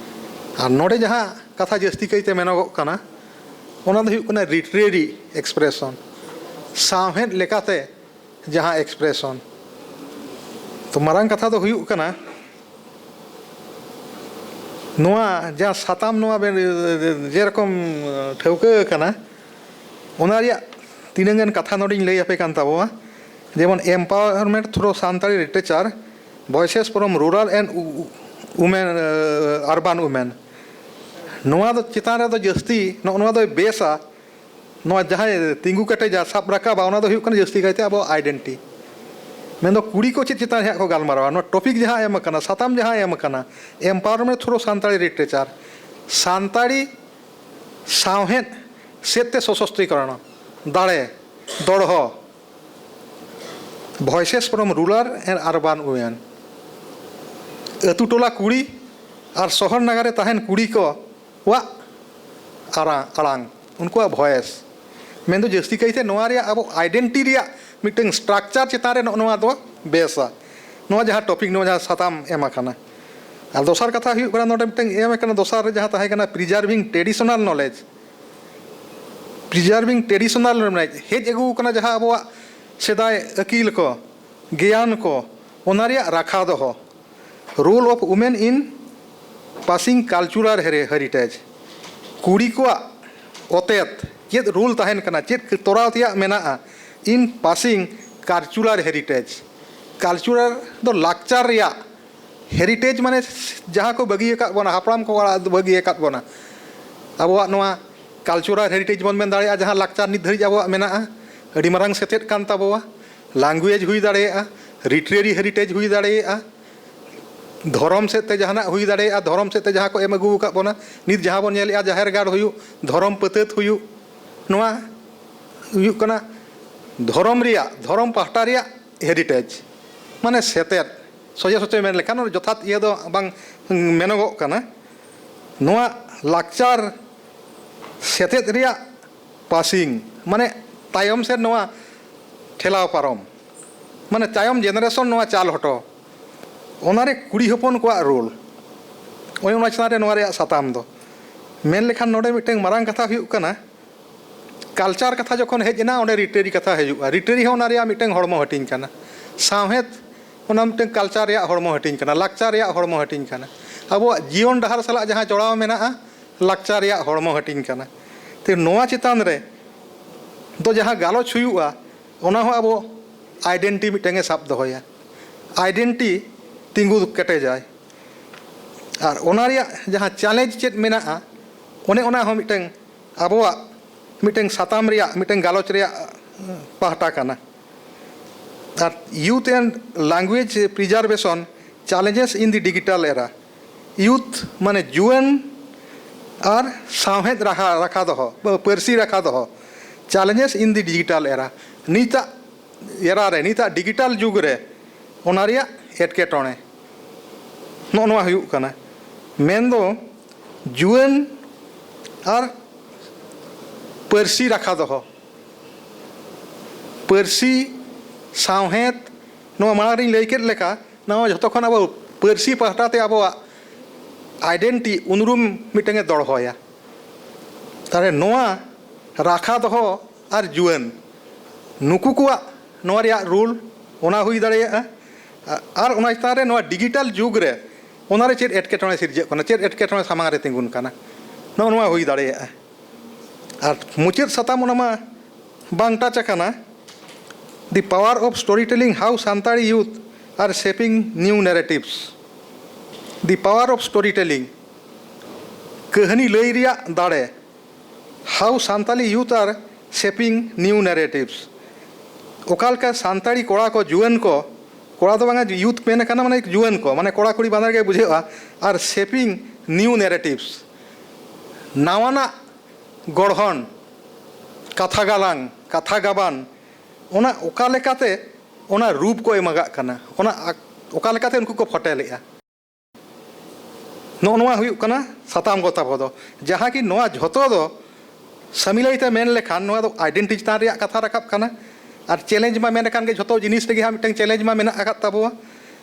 ᱟᱨ ᱱᱚᱰᱮ ᱡᱟᱦᱟᱸ ᱠᱟᱛᱷᱟ ᱡᱟᱹᱥᱛᱤ ᱠᱟᱭᱛᱮ ᱢᱮᱱᱚᱜᱚᱜ ᱠᱟᱱᱟ, ᱚᱱᱟ ᱫᱚ ᱦᱩᱭᱩᱜ ᱠᱟᱱᱟ ᱞᱤᱴᱟᱨᱮᱨᱤ ᱮᱠᱥᱯᱨᱮᱥᱚᱱ, ᱥᱟᱶᱦᱮᱫ ᱞᱮᱠᱟᱛᱮ ᱡᱟᱦᱟᱸ ᱮᱠᱥᱯᱨᱮᱥᱚᱱ᱾ ᱛᱚ, ᱢᱟᱨᱟᱝ ᱠᱟᱛᱷᱟ ᱫᱚ ᱦᱩᱭᱩᱜ ᱠᱟᱱᱟ, ᱱᱚᱣᱟ ᱡᱟᱦᱟᱸ ᱥᱟᱛᱟᱢ, ᱱᱚᱣᱟ ᱵᱮᱱ, ᱡᱮᱨᱚᱠᱚᱢ ᱴᱷᱟᱹᱣᱠᱟᱹ ᱟᱠᱟᱱᱟ, ᱚᱱᱟ ᱨᱮᱭᱟᱜ ᱛᱤᱱᱟᱹᱝ ᱜᱟᱱ ᱠᱟᱛᱷᱟ ᱱᱚᱰᱮᱧ ᱞᱟᱹᱭ ᱟᱯᱮ ᱠᱟᱱ ᱛᱟᱵᱚᱣᱟ᱾ ᱡᱮᱢᱚᱱ, empowerment through Santali literature, voices from rural and women, urban women. ᱱᱚᱣᱟ ᱫᱚ ᱪᱮᱛᱟᱱ ᱨᱮᱫᱚ ᱡᱟᱹᱥᱛᱤ ᱱᱚᱜᱼᱚ ᱱᱚᱣᱟ ᱫᱚᱭ ᱵᱮᱥᱟ᱾ ᱱᱚᱣᱟ ᱡᱟᱦᱟᱸᱭ ᱛᱤᱸᱜᱩ ᱠᱮᱴᱮᱡᱟ, ᱥᱟᱵ ᱨᱟᱠᱟᱵᱟ, ᱚᱱᱟ ᱫᱚ ᱦᱩᱭᱩᱜ ᱠᱟᱱᱟ ᱡᱟᱹᱥᱛᱤ ᱠᱟᱭᱛᱮ ᱟᱵᱚᱣᱟᱜ ᱟᱭᱰᱮᱱᱴᱤ᱾ ᱢᱮᱱᱫᱚ ᱠᱩᱲᱤ ᱠᱚ ᱪᱮᱫ ᱪᱮᱛᱟᱱ ᱨᱮ ᱦᱟᱸᱜ ᱠᱚ ᱜᱟᱞᱢᱟᱨᱟᱣᱟ, ᱱᱚᱣᱟ ᱴᱚᱯᱤᱠ ᱡᱟᱦᱟᱸ ᱮᱢ ᱟᱠᱟᱱᱟ, ᱥᱟᱛᱟᱢ ᱡᱟᱦᱟᱸ ᱮᱢ ᱟᱠᱟᱱᱟ, empowerment through Santali literature, Santali ᱥᱟᱶᱦᱮᱫ ᱥᱮᱫ ᱛᱮ ᱥᱚᱥᱚᱥᱛᱨᱤᱠᱚᱨᱚᱱ, ᱫᱟᱲᱮ, ᱫᱚᱲᱦᱚ, voices from rural and urban women, ᱟᱹᱛᱩ ᱴᱚᱞᱟ ᱠᱩᱲᱤ ᱟᱨ ᱥᱚᱦᱚᱨ ᱱᱟᱜᱟᱨ ᱨᱮ ᱛᱟᱦᱮᱱ ᱠᱩᱲᱤ ᱠᱚᱣᱟᱜ ᱟᱲᱟᱝ, ᱟᱲᱟᱝ, ᱩᱱᱠᱩᱣᱟᱜ ᱵᱷᱚᱭᱮᱥ᱾ ᱢᱮᱱᱫᱚ ᱡᱟᱹᱥᱛᱤ ᱠᱟᱭᱛᱮ ᱱᱚᱣᱟ ᱨᱮᱭᱟᱜ ᱟᱵᱚ ᱟᱭᱰᱮᱱᱴᱤ ᱨᱮᱭᱟᱜ ᱢᱤᱫᱴᱟᱝ ᱥᱴᱨᱟᱠᱪᱟᱨ ᱪᱮᱛᱟᱱ ᱨᱮ ᱱᱚᱜᱼᱚ ᱱᱚᱣᱟ ᱫᱚ ᱵᱮᱥᱟ᱾ ᱱᱚᱣᱟ ᱡᱟᱦᱟᱸ ᱴᱚᱯᱤᱠ, ᱱᱚᱣᱟ ᱡᱟᱦᱟᱸ ᱥᱟᱛᱟᱢ ᱮᱢ ᱟᱠᱟᱱᱟ᱾ ᱟᱨ ᱫᱚᱥᱟᱨ ᱠᱟᱛᱷᱟ ᱦᱩᱭᱩᱜ ᱠᱟᱱᱟ, ᱱᱚᱰᱮ ᱢᱤᱫᱴᱟᱝ ᱮᱢ ᱟᱠᱟᱱᱟ, ᱫᱚᱥᱟᱨ ᱨᱮ ᱡᱟᱦᱟᱸ ᱛᱟᱦᱮᱸ ᱠᱟᱱᱟ preserving traditional knowledge, preserving traditional knowledge, ᱦᱮᱡ ᱟᱹᱜᱩ ᱟᱠᱟᱱᱟ ᱡᱟᱦᱟᱸ ᱟᱵᱚᱣᱟᱜ ᱥᱮᱫᱟᱭ ᱟᱹᱠᱤᱞ ᱠᱚ, ᱜᱮᱭᱟᱱ ᱠᱚ, ᱚᱱᱟ ᱨᱮᱭᱟᱜ ᱨᱟᱠᱷᱟ ᱫᱚᱦᱚ, role of women in passing cultural heri-, heritage, ᱠᱩᱲᱤ ᱠᱚᱣᱟᱜ ᱚᱛᱮᱛ ᱪᱮᱫ ᱨᱳᱞ ᱛᱟᱦᱮᱱ ᱠᱟᱱᱟ, ᱪᱮᱫ ᱛᱚᱨᱟᱣ ᱛᱮᱭᱟᱜ ᱢᱮᱱᱟᱜᱼᱟ in passing cultural heritage᱾ Culture ᱫᱚ ᱞᱟᱠᱪᱟᱨ ᱨᱮᱭᱟᱜ, ᱦᱮᱨᱤᱴᱮᱡᱽ ᱢᱟᱱᱮ ᱡᱟᱦᱟᱸ ᱠᱚ ᱵᱟᱹᱜᱤ ᱟᱠᱟᱫ ᱵᱚᱱᱟ, ᱦᱟᱯᱲᱟᱢ ᱠᱚ ᱟᱲᱟᱜ ᱵᱟᱹᱜᱤ ᱟᱠᱟᱫ ᱵᱚᱱᱟ᱾ ᱟᱵᱚᱣᱟᱜ ᱱᱚᱣᱟ ᱠᱟᱞᱪᱟᱨᱟᱞ ᱦᱮᱨᱤᱴᱮᱡᱽ ᱵᱚᱱ ᱢᱮᱱ ᱫᱟᱲᱮᱭᱟᱜᱼᱟ, ᱡᱟᱦᱟᱸ ᱞᱟᱠᱪᱟᱨ ᱱᱤᱛ ᱫᱷᱟᱹᱨᱤᱡ ᱟᱵᱚᱣᱟᱜ ᱢᱮᱱᱟᱜᱼᱟ, ᱟᱹᱰᱤ ᱢᱟᱨᱟᱝ ᱥᱮᱪᱮᱫ ᱠᱟᱱ ᱛᱟᱵᱚᱣᱟ᱾ ᱞᱟᱝᱜᱩᱭᱮᱡᱽ ᱦᱩᱭ ᱫᱟᱲᱮᱭᱟᱜᱼᱟ, ᱞᱤᱴᱟᱨᱮᱨᱤ ᱦᱮᱨᱤᱴᱮᱡᱽ ᱦᱩᱭ ᱫᱟᱲᱮᱭᱟᱜᱼᱟ, ᱫᱷᱚᱨᱚᱢ ᱥᱮᱫ ᱛᱮ ᱡᱟᱦᱟᱱᱟᱜ ᱦᱩᱭ ᱫᱟᱲᱮᱭᱟᱜᱼᱟ, ᱫᱷᱚᱨᱚᱢ ᱥᱮᱫ ᱛᱮ ᱡᱟᱦᱟᱸ ᱠᱚ ᱮᱢ ᱟᱹᱜᱩ ᱟᱠᱟᱫ ᱵᱚᱱᱟ, ᱱᱤᱛ ᱡᱟᱦᱟᱸ ᱵᱚᱱ ᱧᱮᱞᱮᱫᱼᱟ ᱡᱟᱦᱮᱨ ᱜᱟᱲ ᱦᱩᱭᱩᱜ, ᱫᱷᱚᱨᱚᱢ ᱯᱟᱹᱛᱟᱹᱛ ᱦᱩᱭᱩᱜ, ᱱᱚᱣᱟ ᱦᱩᱭᱩᱜ ᱠᱟᱱᱟ ᱫᱷᱚᱨᱚᱢ ᱨᱮᱭᱟᱜ, ᱫᱷᱚᱨᱚᱢ ᱯᱟᱦᱴᱟ ᱨᱮᱭᱟᱜ ᱦᱮᱨᱤᱴᱮᱡᱽ, ᱢᱟᱱᱮ ᱥᱮᱛᱮᱫ᱾ ᱥᱚᱡᱷᱮ ᱥᱚᱡᱷᱮ ᱢᱮᱱ ᱞᱮᱠᱷᱟᱱ ᱡᱚᱛᱷᱟᱛ ᱤᱭᱟᱹ ᱫᱚ ᱵᱟᱝ ᱢᱮᱱᱚᱜᱚᱜ ᱠᱟᱱᱟ᱾ ᱱᱚᱣᱟ ᱞᱟᱠᱪᱟᱨ ᱥᱮᱛᱮᱫ ᱨᱮᱭᱟᱜ ᱯᱟᱥᱤᱝ, ᱢᱟᱱᱮ ᱛᱟᱭᱚᱢ ᱥᱮᱫ ᱱᱚᱣᱟ ᱴᱷᱮᱞᱟᱣ ᱯᱟᱨᱚᱢ, ᱢᱟᱱᱮ ᱛᱟᱭᱚᱢ ᱡᱮᱱᱟᱨᱮᱥᱚᱱ ᱱᱚᱣᱟ ᱪᱟᱞ ᱦᱚᱴᱚ, ᱚᱱᱟᱨᱮ ᱠᱩᱲᱤ ᱦᱚᱯᱚᱱ ᱠᱚᱣᱟᱜ ᱨᱳᱞ, ᱚᱱᱮ ᱚᱱᱟ ᱪᱮᱛᱟᱱ ᱨᱮ ᱱᱚᱣᱟ ᱨᱮᱭᱟᱜ ᱥᱟᱛᱟᱢ ᱫᱚ᱾ ᱢᱮᱱ ᱞᱮᱠᱷᱟᱱ ᱱᱚᱰᱮ ᱢᱤᱫᱴᱟᱝ ᱢᱟᱨᱟᱝ ᱠᱟᱛᱷᱟ ᱦᱩᱭᱩᱜ ᱠᱟᱱᱟ, ᱠᱟᱞᱪᱟᱨ ᱠᱟᱛᱷᱟ ᱡᱚᱠᱷᱚᱱ ᱦᱮᱡ ᱮᱱᱟ, ᱚᱸᱰᱮ ᱨᱤᱴᱟᱹᱨᱤ ᱠᱟᱛᱷᱟ ᱦᱤᱡᱩᱜᱼᱟ᱾ ᱨᱤᱴᱟᱹᱨᱤ ᱦᱚᱸ ᱚᱱᱟ ᱨᱮᱭᱟᱜ ᱢᱤᱫᱴᱟᱝ ᱦᱚᱲᱢᱚ ᱦᱟᱹᱴᱤᱧ ᱠᱟᱱᱟ᱾ ᱥᱟᱶᱦᱮᱫ ᱚᱱᱟ ᱢᱤᱫᱴᱟᱝ ᱠᱟᱞᱪᱟᱨ ᱨᱮᱭᱟᱜ ᱦᱚᱲᱢᱚ ᱦᱟᱹᱴᱤᱧ ᱠᱟᱱᱟ, ᱞᱟᱠᱪᱟᱨ ᱨᱮᱭᱟᱜ ᱦᱚᱲᱢᱚ ᱦᱟᱹᱴᱤᱧ ᱠᱟᱱᱟ᱾ ᱟᱵᱚᱣᱟᱜ ᱡᱤᱭᱚᱱ ᱰᱟᱦᱟᱨ ᱥᱟᱞᱟᱜ ᱡᱟᱦᱟᱸ ᱡᱚᱲᱟᱣ ᱢᱮᱱᱟᱜᱼᱟ, ᱞᱟᱠᱪᱟᱨ ᱨᱮᱭᱟᱜ ᱦᱚᱲᱢᱚ ᱦᱟᱹᱴᱤᱧ ᱠᱟᱱᱟ᱾ ᱛᱚ, ᱱᱚᱣᱟ ᱪᱮᱛᱟᱱ ᱨᱮ ᱫᱚ ᱡᱟᱦᱟᱸ ᱜᱟᱞᱚᱪ ᱦᱩᱭᱩᱜᱼᱟ, ᱚᱱᱟ ᱦᱚᱸ ᱟᱵᱚ ᱟᱭᱰᱮᱱᱴᱤ ᱢᱤᱫᱴᱟᱝ ᱮ ᱥᱟᱵ ᱫᱚᱦᱚᱭᱟ, ᱟᱭᱰᱮᱱᱴᱤ ᱛᱤᱸᱜᱩ ᱠᱮᱴᱮᱡᱟᱭ᱾ ᱟᱨ ᱚᱱᱟ ᱨᱮᱭᱟᱜ ᱡᱟᱦᱟᱸ ᱪᱮᱞᱮᱧᱡᱽ ᱪᱮᱫ ᱢᱮᱱᱟᱜᱼᱟ, ᱚᱱᱮ ᱚᱱᱟ ᱦᱚᱸ ᱢᱤᱫᱴᱟᱝ ᱟᱵᱚᱣᱟᱜ ᱢᱤᱫᱴᱟᱝ ᱥᱟᱛᱟᱢ ᱨᱮᱭᱟᱜ, ᱢᱤᱫᱴᱟᱝ ᱜᱟᱞᱚᱪ ᱨᱮᱭᱟᱜ ᱯᱟᱦᱴᱟ ᱠᱟᱱᱟ᱾ ᱟᱨ Youth and Language Preservation Challenges in the Digital Era, youth ᱢᱟᱱᱮ ᱡᱩᱣᱟᱹᱱ ᱟᱨ ᱥᱟᱶᱦᱮᱫ ᱨᱟᱠᱷᱟ, ᱨᱟᱠᱷᱟ ᱫᱚᱦᱚ, ᱯᱟᱹᱨᱥᱤ ᱨᱟᱠᱷᱟ ᱫᱚᱦᱚ, challenges in the digital era, ᱱᱤᱛᱟᱜ ᱮᱨᱟ ᱨᱮ, ᱱᱤᱛᱟᱜ ᱰᱤᱡᱤᱴᱟᱞ ᱡᱩᱜᱽ ᱨᱮ ᱚᱱᱟ ᱨᱮᱭᱟᱜ ᱮᱴᱠᱮᱴᱚᱬᱮ, ᱱᱚᱜᱼᱚ ᱱᱚᱣᱟ ᱦᱩᱭᱩᱜ ᱠᱟᱱᱟ᱾ ᱢᱮᱱᱫᱚ ᱡᱩᱣᱟᱹᱱ ᱟᱨ ᱯᱟᱹᱨᱥᱤ ᱨᱟᱠᱷᱟ ᱫᱚᱦᱚ, ᱯᱟᱹᱨᱥᱤ, ᱥᱟᱶᱦᱮᱫ, ᱱᱚᱣᱟ ᱢᱟᱲᱟᱝ ᱨᱤᱧ ᱞᱟᱹᱭ ᱠᱮᱫ ᱞᱮᱠᱟ, ᱱᱚᱣᱟ ᱡᱷᱚᱛᱚ ᱠᱷᱚᱱ ᱟᱵᱚ ᱯᱟᱹᱨᱥᱤ ᱯᱟᱦᱴᱟ ᱛᱮ ᱟᱵᱚᱣᱟᱜ ᱟᱭᱰᱮᱱᱴᱤ ᱩᱱᱩᱨᱩᱢ ᱢᱤᱫᱴᱟᱝ ᱮ ᱫᱚᱦᱚᱭᱟ᱾ ᱛᱟᱦᱚᱞᱮ ᱱᱚᱣᱟ ᱨᱟᱠᱷᱟ ᱫᱚᱦᱚ ᱟᱨ ᱡᱩᱣᱟᱹᱱ, ᱱᱩᱠᱩ ᱠᱚᱣᱟᱜ ᱱᱚᱣᱟ ᱨᱮᱭᱟᱜ ᱨᱳᱞ ᱚᱱᱟ ᱦᱩᱭ ᱫᱟᱲᱮᱭᱟᱜᱼᱟ᱾ ᱟᱨ ᱚᱱᱟ ᱪᱮᱛᱟᱱ ᱨᱮ ᱱᱚᱣᱟ ᱰᱤᱡᱤᱴᱟᱞ ᱡᱩᱜᱽ ᱨᱮ ᱚᱱᱟ ᱨᱮ ᱪᱮᱫ ᱮᱴᱠᱮᱴᱚᱬᱮ ᱥᱤᱨᱡᱟᱹᱜ ᱠᱟᱱᱟ, ᱪᱮᱫ ᱮᱴᱠᱮᱴᱚᱬᱮ ᱥᱟᱢᱟᱝ ᱨᱮ ᱛᱤᱸᱜᱩᱱ ᱠᱟᱱᱟ, ᱱᱚᱜᱼᱚ ᱱᱚᱣᱟ ᱦᱩᱭ ᱫᱟᱲᱮᱭᱟᱜᱼᱟ᱾ ᱟᱨ ᱢᱩᱪᱟᱹᱫ ᱥᱟᱛᱟᱢ ᱚᱱᱟ ᱢᱟ ᱵᱟᱝ ᱴᱟᱪ ᱟᱠᱟᱱᱟ, The Power of Storytelling, How Santali Youth Are Shaping New Narratives. The Power of Storytelling, ᱠᱟᱹᱦᱱᱤ ᱞᱟᱹᱭ ᱨᱮᱭᱟᱜ ᱫᱟᱲᱮ, How Santali Youth Are Shaping New Narratives. ᱚᱠᱟ ᱞᱮᱠᱟ ᱥᱟᱱᱛᱟᱲᱤ ᱠᱚᱲᱟ ᱠᱚ, ᱡᱩᱣᱟᱹᱱ ᱠᱚ ᱠᱚᱲᱟ ᱫᱚ ᱵᱟᱝᱟ, ᱭᱩᱛᱷ ᱢᱮᱱ ᱟᱠᱟᱱᱟ, ᱢᱟᱱᱮ ᱡᱩᱣᱟᱹᱱ ᱠᱚ, ᱢᱟᱱᱮ ᱠᱚᱲᱟ ᱠᱩᱲᱤ ᱵᱟᱱᱟᱨ ᱜᱮ ᱵᱩᱡᱷᱟᱹᱜᱼᱟ᱾ ᱟᱨ ᱥᱮᱯᱤᱝ ᱱᱤᱭᱩ ᱱᱮᱨᱮᱴᱤᱵᱷᱥ, ᱱᱟᱣᱟᱱᱟᱜ ᱜᱚᱲᱦᱚᱱ, ᱠᱟᱛᱷᱟ ᱜᱟᱞᱟᱝ, ᱠᱟᱛᱷᱟ ᱜᱟᱵᱟᱱ, ᱚᱱᱟ ᱚᱠᱟ ᱞᱮᱠᱟᱛᱮ ᱚᱱᱟ ᱨᱩᱯ ᱠᱚ ᱮᱢᱟᱜᱟᱜ ᱠᱟᱱᱟ, ᱚᱱᱟ ᱟᱠ-, ᱚᱠᱟ ᱞᱮᱠᱟᱛᱮ ᱩᱱᱠᱩ ᱠᱚ ᱯᱷᱚᱴᱮᱞᱮᱜᱼᱟ᱾ ᱱᱚᱜᱼᱚ ᱱᱚᱣᱟ ᱦᱩᱭᱩᱜ ᱠᱟᱱᱟ ᱥᱟᱛᱟᱢ ᱠᱚ ᱛᱟᱵᱚ ᱫᱚ, ᱡᱟᱦᱟᱸ ᱠᱤ ᱱᱚᱣᱟ ᱡᱷᱚᱛᱚ ᱫᱚ ᱥᱟᱢᱤᱞᱟᱭ ᱛᱮ ᱢᱮᱱ ᱞᱮᱠᱷᱟᱱ ᱱᱚᱣᱟ ᱫᱚ ᱟᱭᱰᱮᱱᱴᱤᱴᱤ ᱪᱮᱛᱟᱱ ᱨᱮᱭᱟᱜ ᱠᱟᱛᱷᱟ ᱨᱟᱠᱟᱵ ᱠᱟᱱᱟ᱾ ᱟᱨ ᱪᱮᱞᱮᱧᱡᱽ ᱢᱟ ᱢᱮᱱ ᱟᱠᱟᱱ ᱜᱮ, ᱡᱷᱚᱛᱚ ᱡᱤᱱᱤᱥ ᱨᱮᱜᱮ ᱦᱟᱸᱜ ᱢᱤᱫᱴᱟᱝ ᱪᱮᱞᱮᱧᱡᱽ ᱢᱟ ᱢᱮᱱᱟᱜ ᱟᱠᱟᱫ ᱛᱟᱵᱚᱣᱟ᱾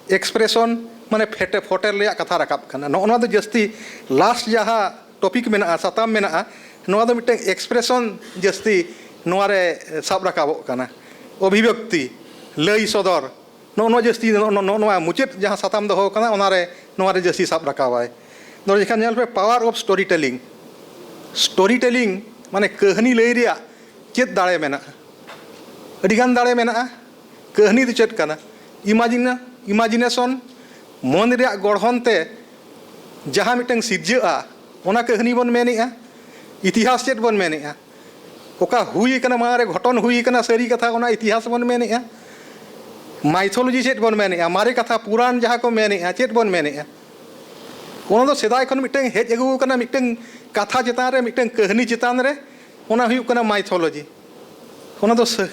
ᱮᱠᱥᱯᱨᱮᱥᱚᱱ ᱢᱟᱱᱮ ᱯᱷᱮᱴᱮ ᱯᱷᱚᱴᱮᱞ ᱨᱮᱭᱟᱜ ᱠᱟᱛᱷᱟ ᱨᱟᱠᱟᱵ ᱠᱟᱱᱟ᱾ ᱱᱚᱜᱼᱚ ᱱᱚᱣᱟ ᱫᱚ ᱡᱟᱹᱥᱛᱤ ᱞᱟᱥᱴ ᱡᱟᱦᱟᱸ ᱴᱚᱯᱤᱠ ᱢᱮᱱᱟᱜᱼᱟ, ᱥᱟᱛᱟᱢ ᱢᱮᱱᱟᱜᱼᱟ, ᱱᱚᱣᱟ ᱫᱚ ᱢᱤᱫᱴᱟᱝ ᱮᱠᱥᱯᱨᱮᱥᱚᱱ ᱡᱟᱹᱥᱛᱤ ᱱᱚᱣᱟ ᱨᱮ ᱥᱟᱵ ᱨᱟᱠᱟᱵᱚᱜ ᱠᱟᱱᱟ᱾ ᱚᱵᱷᱤᱵᱽᱭᱚᱠᱛᱤ, ᱞᱟᱹᱭ ᱥᱚᱫᱚᱨ, ᱱᱚᱜᱼᱚ ᱱᱚᱣᱟ ᱡᱟᱹᱥᱛᱤ, ᱱᱚᱜᱼᱚ ᱱᱚᱜᱼᱚ ᱱᱚᱣᱟ ᱢᱩᱪᱟᱹᱫ ᱡᱟᱦᱟᱸ ᱥᱟᱛᱟᱢ ᱫᱚᱦᱚ ᱠᱟᱱᱟ, ᱚᱱᱟ ᱨᱮ, ᱱᱚᱣᱟ ᱨᱮ ᱡᱟᱹᱥᱛᱤ ᱥᱟᱵ ᱨᱟᱠᱟᱵᱟᱭ᱾ ᱱᱚᱰᱮ ᱡᱮᱠᱷᱟᱱ ᱧᱮᱞ ᱯᱮ, power of story telling᱾ Story telling ᱢᱟᱱᱮ ᱠᱟᱹᱦᱱᱤ ᱞᱟᱹᱭ ᱨᱮᱭᱟᱜ ᱪᱮᱫ ᱫᱟᱲᱮ ᱢᱮᱱᱟᱜᱼᱟ? ᱟᱹᱰᱤᱜᱟᱱ ᱫᱟᱲᱮ ᱢᱮᱱᱟᱜᱼᱟ᱾ ᱠᱟᱹᱦᱱᱤ ᱫᱚ ᱪᱮᱫ ᱠᱟᱱᱟ? ᱤᱢᱟᱡᱤᱱᱟ-, ᱤᱢᱟᱡᱤᱱᱮᱥᱚᱱ, ᱢᱚᱱ ᱨᱮᱭᱟᱜ ᱜᱚᱲᱦᱚᱱ ᱛᱮ ᱡᱟᱦᱟᱸ ᱢᱤᱫᱴᱟᱝ ᱥᱤᱨᱡᱟᱹᱜᱼᱟ, ᱚᱱᱟ ᱠᱟᱹᱦᱱᱤ ᱵᱚᱱ ᱢᱮᱱᱮᱜᱼᱟ᱾ ᱤᱛᱤᱦᱟᱥ ᱪᱮᱫ ᱵᱚᱱ ᱢᱮᱱᱮᱜᱼᱟ? ᱚᱠᱟ ᱦᱩᱭ ᱟᱠᱟᱱᱟ, ᱢᱟᱲᱟᱝ ᱨᱮ ᱜᱷᱚᱴᱚᱱ ᱦᱩᱭ ᱟᱠᱟᱱᱟ, ᱥᱟᱹᱨᱤ ᱠᱟᱛᱷᱟ, ᱚᱱᱟ ᱤᱛᱤᱦᱟᱥ ᱵᱚᱱ ᱢᱮᱱᱮᱜᱼᱟ᱾ ᱢᱟᱭᱛᱷᱳᱞᱚᱡᱤ ᱪᱮᱫ ᱵᱚᱱ ᱢᱮᱱᱮᱜᱼᱟ? ᱢᱟᱨᱮ ᱠᱟᱛᱷᱟ, ᱯᱩᱨᱟᱱ ᱡᱟᱦᱟᱸ ᱠᱚ ᱢᱮᱱᱮᱜᱼᱟ, ᱪᱮᱫ ᱵᱚᱱ ᱢᱮᱱᱮᱜᱼᱟ? ᱚᱱᱟ ᱫᱚ ᱥᱮᱫᱟᱭ ᱠᱷᱚᱱ ᱢᱤᱫᱴᱟᱝ ᱦᱮᱡ ᱟᱹᱜᱩ ᱟᱠᱟᱱᱟ, ᱢᱤᱫᱴᱟᱝ ᱠᱟᱛᱷᱟ ᱪᱮᱛᱟᱱ ᱨᱮ, ᱢᱤᱫᱴᱟᱝ ᱠᱟᱹᱦᱱᱤ ᱪᱮᱛᱟᱱ ᱨᱮ, ᱚᱱᱟ ᱦᱩᱭᱩᱜ ᱠᱟᱱᱟ ᱢᱟᱭᱛᱷᱳᱞᱚᱡᱤ᱾ ᱚᱱᱟ ᱫᱚ ᱥᱟᱹ-,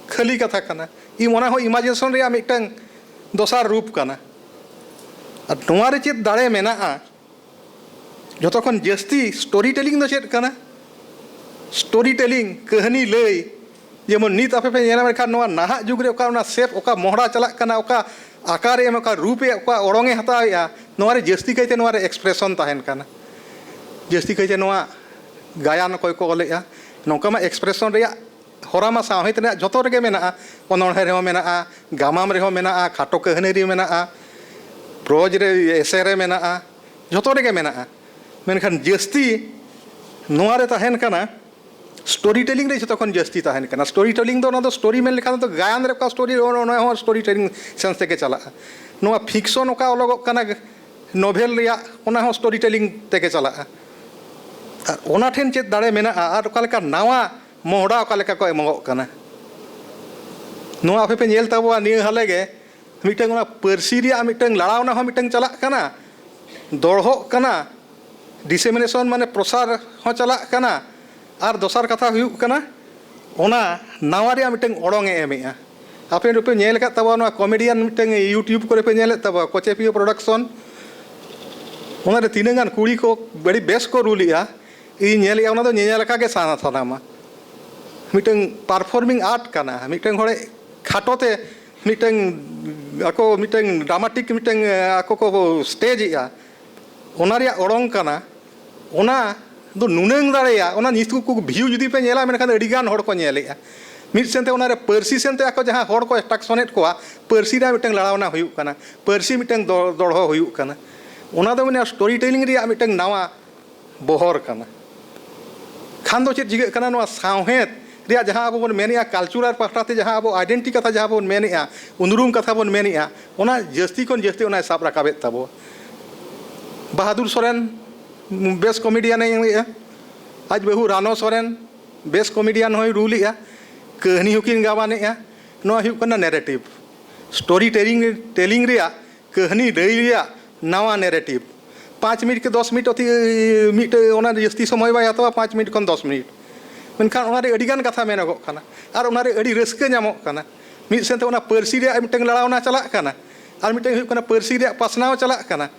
ᱠᱷᱟᱹᱞᱤ ᱠᱟᱛᱷᱟ ᱠᱟᱱᱟ᱾ ᱤᱢ-, ᱚᱱᱟ ᱦᱚᱸ ᱤᱢᱟᱡᱤᱱᱮᱥᱚᱱ ᱨᱮᱭᱟᱜ ᱢᱤᱫᱴᱟᱝ ᱫᱚᱥᱟᱨ ᱨᱩᱯ ᱠᱟᱱᱟ᱾ ᱟᱨ ᱱᱚᱣᱟ ᱨᱮ ᱪᱮᱫ ᱫᱟᱲᱮ ᱢᱮᱱᱟᱜᱼᱟ? ᱡᱷᱚᱛᱚ ᱠᱷᱚᱱ ᱡᱟᱹᱥᱛᱤ ᱥᱴᱳᱨᱤ ᱴᱮᱞᱤᱝ ᱫᱚ ᱪᱮᱫ ᱠᱟᱱᱟ? ᱥᱴᱳᱨᱤ ᱴᱮᱞᱤᱝ, ᱠᱟᱹᱦᱱᱤ ᱞᱟᱹᱭ᱾ ᱡᱮᱢᱚᱱ ᱱᱤᱛ ᱟᱯᱮ ᱯᱮ ᱧᱮᱞ ᱞᱮᱠᱷᱟᱱ, ᱱᱚᱣᱟ ᱱᱟᱦᱟᱜ ᱡᱩᱜᱽ ᱨᱮ ᱚᱠᱟ ᱚᱱᱟ ᱥᱮᱯ, ᱚᱠᱟ ᱢᱚᱦᱰᱟ ᱪᱟᱞᱟᱜ ᱠᱟᱱᱟ, ᱚᱠᱟ ᱟᱠᱟᱨᱮ ᱮᱢ, ᱚᱠᱟ ᱨᱩᱯᱮ, ᱚᱠᱟ ᱚᱲᱚᱝᱮ ᱦᱟᱛᱟᱣᱮᱜᱼᱟ, ᱱᱚᱣᱟ ᱨᱮ ᱡᱟᱹᱥᱛᱤ ᱠᱟᱭᱛᱮ ᱱᱚᱣᱟ ᱨᱮ ᱮᱠᱥᱯᱨᱮᱥᱚᱱ ᱛᱟᱦᱮᱱ ᱠᱟᱱᱟ᱾ ᱡᱟᱹᱥᱛᱤ ᱠᱟᱭᱛᱮ ᱱᱚᱣᱟ ᱜᱟᱭᱟᱱ ᱚᱠᱚᱭ ᱠᱚ ᱚᱞᱮᱜᱼᱟ, ᱱᱚᱝᱠᱟ ᱢᱟ ᱮᱠᱥᱯᱨᱮᱥᱚᱱ ᱨᱮᱭᱟᱜ ᱦᱚᱨᱟ ᱢᱟ ᱥᱟᱶᱦᱮᱫ ᱨᱮᱭᱟᱜ ᱡᱷᱚᱛᱚ ᱨᱮᱜᱮ ᱢᱮᱱᱟᱜᱼᱟ, ᱚᱱᱚᱬᱦᱮ ᱨᱮᱦᱚᱸ ᱢᱮᱱᱟᱜᱼᱟ, ᱜᱟᱢᱟᱢ ᱨᱮᱦᱚᱸ ᱢᱮᱱᱟᱜᱼᱟ, ᱠᱷᱟᱴᱚ ᱠᱟᱹᱦᱱᱤ ᱨᱮ ᱢᱮᱱᱟᱜᱼᱟ, ᱯᱨᱳᱡᱽ ᱨᱮ, ᱮᱥᱮ ᱨᱮ ᱢᱮᱱᱟᱜᱼᱟ, ᱡᱷᱚᱛᱚ ᱨᱮᱜᱮ ᱢᱮᱱᱟᱜᱼᱟ᱾ ᱢᱮᱱᱠᱷᱟᱱ ᱡᱟᱹᱥᱛᱤ ᱱᱚᱣᱟ ᱨᱮ ᱛᱟᱦᱮᱱ ᱠᱟᱱᱟ, ᱥᱴᱳᱨᱤ ᱴᱮᱞᱤᱝ ᱨᱮ ᱡᱷᱚᱛᱚ ᱠᱷᱚᱱ ᱡᱟᱹᱥᱛᱤ ᱛᱟᱦᱮᱱ ᱠᱟᱱᱟ᱾ ᱥᱴᱳᱨᱤ ᱴᱮᱞᱤᱝ ᱫᱚ, ᱚᱱᱟ ᱫᱚ ᱥᱴᱳᱨᱤ ᱢᱮᱱ ᱞᱮᱠᱷᱟᱱ ᱫᱚ ᱜᱟᱭᱟᱱ ᱨᱮ ᱚᱠᱟ ᱥᱴᱳᱨᱤ, ᱚᱱᱟ ᱦᱚᱸ ᱥᱴᱳᱨᱤ ᱴᱮᱞᱤᱝ ᱥᱮᱱᱥ ᱛᱮᱜᱮ ᱪᱟᱞᱟᱜᱼᱟ᱾ ᱱᱚᱣᱟ ᱯᱷᱤᱠᱥᱚᱱ ᱚᱠᱟ ᱚᱞᱚᱜᱚᱜ ᱠᱟᱱᱟ ᱱᱳᱵᱷᱮᱞ ᱨᱮᱭᱟᱜ, ᱚᱱᱟ ᱦᱚᱸ ᱥᱴᱳᱨᱤ ᱴᱮᱞᱤᱝ ᱛᱮᱜᱮ ᱪᱟᱞᱟᱜᱼᱟ᱾ ᱟᱨ ᱚᱱᱟ ᱴᱷᱮᱱ ᱪᱮᱫ ᱫᱟᱲᱮ ᱢᱮᱱᱟᱜᱼᱟ ᱟᱨ ᱚᱠᱟ ᱞᱮᱠᱟ ᱱᱟᱣᱟ ᱢᱚᱦᱰᱟ ᱚᱠᱟ ᱞᱮᱠᱟ ᱠᱚ ᱮᱢᱚᱜᱚᱜ ᱠᱟᱱᱟ? ᱱᱚᱣᱟ ᱟᱯᱮ ᱯᱮ ᱧᱮᱞ ᱛᱟᱵᱚᱣᱟ ᱱᱤᱭᱟᱹ ᱦᱟᱞᱮ ᱜᱮ, ᱢᱤᱫᱴᱟᱝ ᱚᱱᱟ ᱯᱟᱹᱨᱥᱤ ᱨᱮᱭᱟᱜ ᱢᱤᱫᱴᱟᱝ ᱞᱟᱲᱟᱣᱱᱟ ᱦᱚᱸ ᱢᱤᱫᱴᱟᱝ ᱪᱟᱞᱟᱜ ᱠᱟᱱᱟ, ᱫᱚᱲᱦᱚᱜ ᱠᱟᱱᱟ, ᱰᱤᱥᱮᱢᱤᱱᱮᱥᱚᱱ ᱢᱟᱱᱮ ᱯᱨᱚᱥᱟᱨ ᱦᱚᱸ ᱪᱟᱞᱟᱜ ᱠᱟᱱᱟ᱾ ᱟᱨ ᱫᱚᱥᱟᱨ ᱠᱟᱛᱷᱟ ᱦᱩᱭᱩᱜ ᱠᱟᱱᱟ, ᱚᱱᱟ ᱱᱟᱣᱟ ᱨᱮᱭᱟᱜ ᱢᱤᱫᱴᱟᱝ ᱚᱲᱚᱝ ᱮ ᱮᱢᱮᱜᱼᱟ᱾ ᱟᱯᱮ ᱱᱚᱰᱮ ᱯᱮ ᱧᱮᱞ ᱟᱠᱟᱫ ᱛᱟᱵᱚᱱᱟ, ᱱᱚᱣᱟ ᱠᱚᱢᱮᱰᱤᱭᱟᱱ ᱢᱤᱫᱴᱟᱝ YouTube ᱠᱚᱨᱮ ᱯᱮ ᱧᱮᱞᱮᱫ ᱛᱟᱵᱚᱱᱟ, ᱠᱚᱪᱮᱯᱤᱭᱟᱹ ᱯᱨᱚᱰᱟᱠᱥᱚᱱ᱾ ᱚᱱᱟᱨᱮ ᱛᱤᱱᱟᱹᱜ ᱜᱟᱱ ᱠᱩᱲᱤ ᱠᱚ ᱟᱹᱰᱤ ᱵᱮᱥ ᱠᱚ ᱨᱩᱞᱮᱜᱼᱟ᱾ ᱤᱧ ᱧᱮᱞᱮᱜᱼᱟ, ᱚᱱᱟ ᱫᱚ ᱧᱮᱧᱮᱞ ᱞᱮᱠᱟ ᱜᱮ ᱥᱟᱱᱟ ᱥᱟᱱᱟᱢᱟ᱾ ᱢᱤᱫᱴᱟᱝ ᱯᱟᱨᱯᱷᱚᱨᱢᱤᱝ ᱟᱨᱴ ᱠᱟᱱᱟ, ᱢᱤᱫᱴᱟᱝ ᱦᱚᱲᱮ ᱠᱷᱟᱴᱚ ᱛᱮ ᱢᱤᱫᱴᱟᱝ ᱟᱠᱚ ᱢᱤᱫᱴᱟᱝ ᱰᱨᱟᱢᱟᱴᱤᱠ ᱢᱤᱫᱴᱟᱝ ᱟᱠᱚ ᱠᱚ ᱥᱴᱮᱡᱽ ᱮᱜᱼᱟ, ᱚᱱᱟ ᱨᱮᱭᱟᱜ ᱚᱲᱚᱝ ᱠᱟᱱᱟ᱾ ᱚᱱᱟ ᱫᱚ ᱱᱩᱱᱟᱹᱝ ᱫᱟᱲᱮᱭᱟᱜ, ᱚᱱᱟ ᱱᱤᱛᱚᱜ ᱠᱚ ᱵᱷᱤᱭᱩ ᱡᱩᱫᱤ ᱯᱮ ᱧᱮᱞᱟ, ᱢᱮᱱᱠᱷᱟᱱ ᱟᱹᱰᱤ ᱜᱟᱱ ᱦᱚᱲ ᱠᱚ ᱧᱮᱞᱮᱜᱼᱟ᱾ ᱢᱤᱫ ᱥᱮᱱᱛᱮ ᱚᱱᱟᱨᱮ ᱯᱟᱹᱨᱥᱤ ᱥᱮᱱᱛᱮ ᱟᱠᱚ ᱡᱟᱦᱟᱸ ᱦᱚᱲ ᱠᱚ ᱮᱴᱨᱟᱠᱥᱚᱱᱮᱫ ᱠᱚᱣᱟ, ᱯᱟᱹᱨᱥᱤ ᱨᱮᱭᱟᱜ ᱢᱤᱫᱴᱟᱝ ᱞᱟᱲᱟᱣᱱᱟ ᱦᱩᱭᱩᱜ ᱠᱟᱱᱟ, ᱯᱟᱹᱨᱥᱤ ᱢᱤᱫᱴᱟᱝ ᱫᱚ- ᱫᱚᱲᱦᱚ ᱦᱩᱭᱩᱜ ᱠᱟᱱᱟ᱾ ᱚᱱᱟ ᱫᱚ ᱢᱟᱱᱮ ᱥᱴᱳᱨᱤ ᱴᱮᱞᱤᱝ ᱨᱮᱭᱟᱜ ᱢᱤᱫᱴᱟᱝ ᱱᱟᱣᱟ ᱵᱚᱦᱚᱨ ᱠᱟᱱᱟ᱾ ᱠᱷᱟᱱ ᱫᱚ ᱪᱮᱫ ᱪᱤᱠᱟᱹᱜ ᱠᱟᱱᱟ, ᱱᱚᱣᱟ ᱥᱟᱶᱦᱮᱫ ᱨᱮᱭᱟᱜ ᱡᱟᱦᱟᱸ ᱟᱵᱚ ᱵᱚᱱ ᱢᱮᱱᱮᱜᱼᱟ, ᱠᱟᱞᱪᱟᱨᱟᱞ ᱯᱟᱦᱴᱟ ᱛᱮ ᱡᱟᱦᱟᱸ ᱟᱵᱚ ᱟᱭᱰᱮᱱᱴᱤᱴᱤ ᱠᱟᱛᱷᱟ ᱡᱟᱦᱟᱸ ᱵᱚᱱ ᱢᱮᱱᱮᱜᱼᱟ, ᱩᱱᱩᱨᱩᱢ ᱠᱟᱛᱷᱟ ᱵᱚᱱ ᱢᱮᱱᱮᱜᱼᱟ, ᱚᱱᱟ ᱡᱟᱹᱥᱛᱤ ᱠᱷᱚᱱ ᱡᱟᱹᱥᱛᱤ ᱚᱱᱟᱭ ᱥᱟᱵ ᱨᱟᱠᱟᱵᱮᱫ ᱛᱟᱵᱚ᱾ ᱵᱟᱦᱟᱫᱩᱨ ᱥᱚᱨᱮᱱ ᱵᱮᱥ ᱠᱚᱢᱮᱰᱤᱭᱟᱱᱮ ᱮᱢᱮᱜᱼᱟ, ᱟᱡ ᱵᱟᱹᱦᱩ ᱨᱟᱱᱚ ᱥᱚᱨᱮᱱ ᱵᱮᱥ ᱠᱚᱢᱮᱰᱤᱭᱟᱱ ᱦᱚᱸᱭ ᱨᱩᱞᱮᱜᱼᱟ, ᱠᱟᱹᱦᱱᱤ ᱦᱚᱸᱠᱤᱱ ᱜᱟᱵᱟᱱᱮᱜᱼᱟ᱾ ᱱᱚᱣᱟ ᱦᱩᱭᱩᱜ ᱠᱟᱱᱟ ᱱᱮᱨᱮᱴᱤᱵᱷ, ᱥᱴᱳᱨᱤ ᱴᱮᱞᱤᱝ, ᱴᱮᱞᱤᱝ ᱨᱮᱭᱟᱜ, ᱠᱟᱹᱦᱱᱤ ᱞᱟᱹᱭ ᱨᱮᱭᱟᱜ ᱱᱟᱣᱟ ᱱᱮᱨᱮᱴᱤᱵᱷ᱾ ᱯᱟᱸᱪ ᱢᱤᱱᱤᱴ ᱠᱤ ᱫᱚᱥ ᱢᱤᱱᱤᱴ ᱚᱛᱤ, ᱢᱤᱫᱴᱟᱝ ᱚᱱᱟ ᱡᱟᱹᱥᱛᱤ ᱥᱚᱢᱚᱭ ᱵᱟᱭ ᱦᱟᱛᱟᱣᱟ, ᱯᱟᱸᱪ ᱢᱤᱱᱤᱴ ᱠᱷᱚᱱ ᱫᱚᱥ ᱢᱤᱱᱤᱴ᱾ ᱢᱮᱱᱠᱷᱟᱱ ᱚᱱᱟᱨᱮ ᱟᱹᱰᱤᱜᱟᱱ ᱠᱟᱛᱷᱟ ᱢᱮᱱᱚᱜᱚᱜ ᱠᱟᱱᱟ ᱟᱨ ᱚᱱᱟᱨᱮ ᱟᱹᱰᱤ ᱨᱟᱹᱥᱠᱟᱹ ᱧᱟᱢᱚᱜ ᱠᱟᱱᱟ᱾ ᱢᱤᱫ ᱥᱮᱱᱛᱮ ᱚᱱᱟ ᱯᱟᱹᱨᱥᱤ ᱨᱮᱭᱟᱜ ᱢᱤᱫᱴᱟᱝ ᱞᱟᱲᱟᱣᱱᱟ ᱪᱟᱞᱟᱜ ᱠᱟᱱᱟ ᱟᱨ ᱢᱤᱫᱴᱟᱝ ᱦᱩᱭᱩᱜ ᱠᱟᱱᱟ ᱯᱟᱹᱨᱥᱤ ᱨᱮᱭᱟᱜ ᱯᱟᱥᱱᱟᱣ ᱪᱟᱞᱟᱜ ᱠᱟᱱᱟ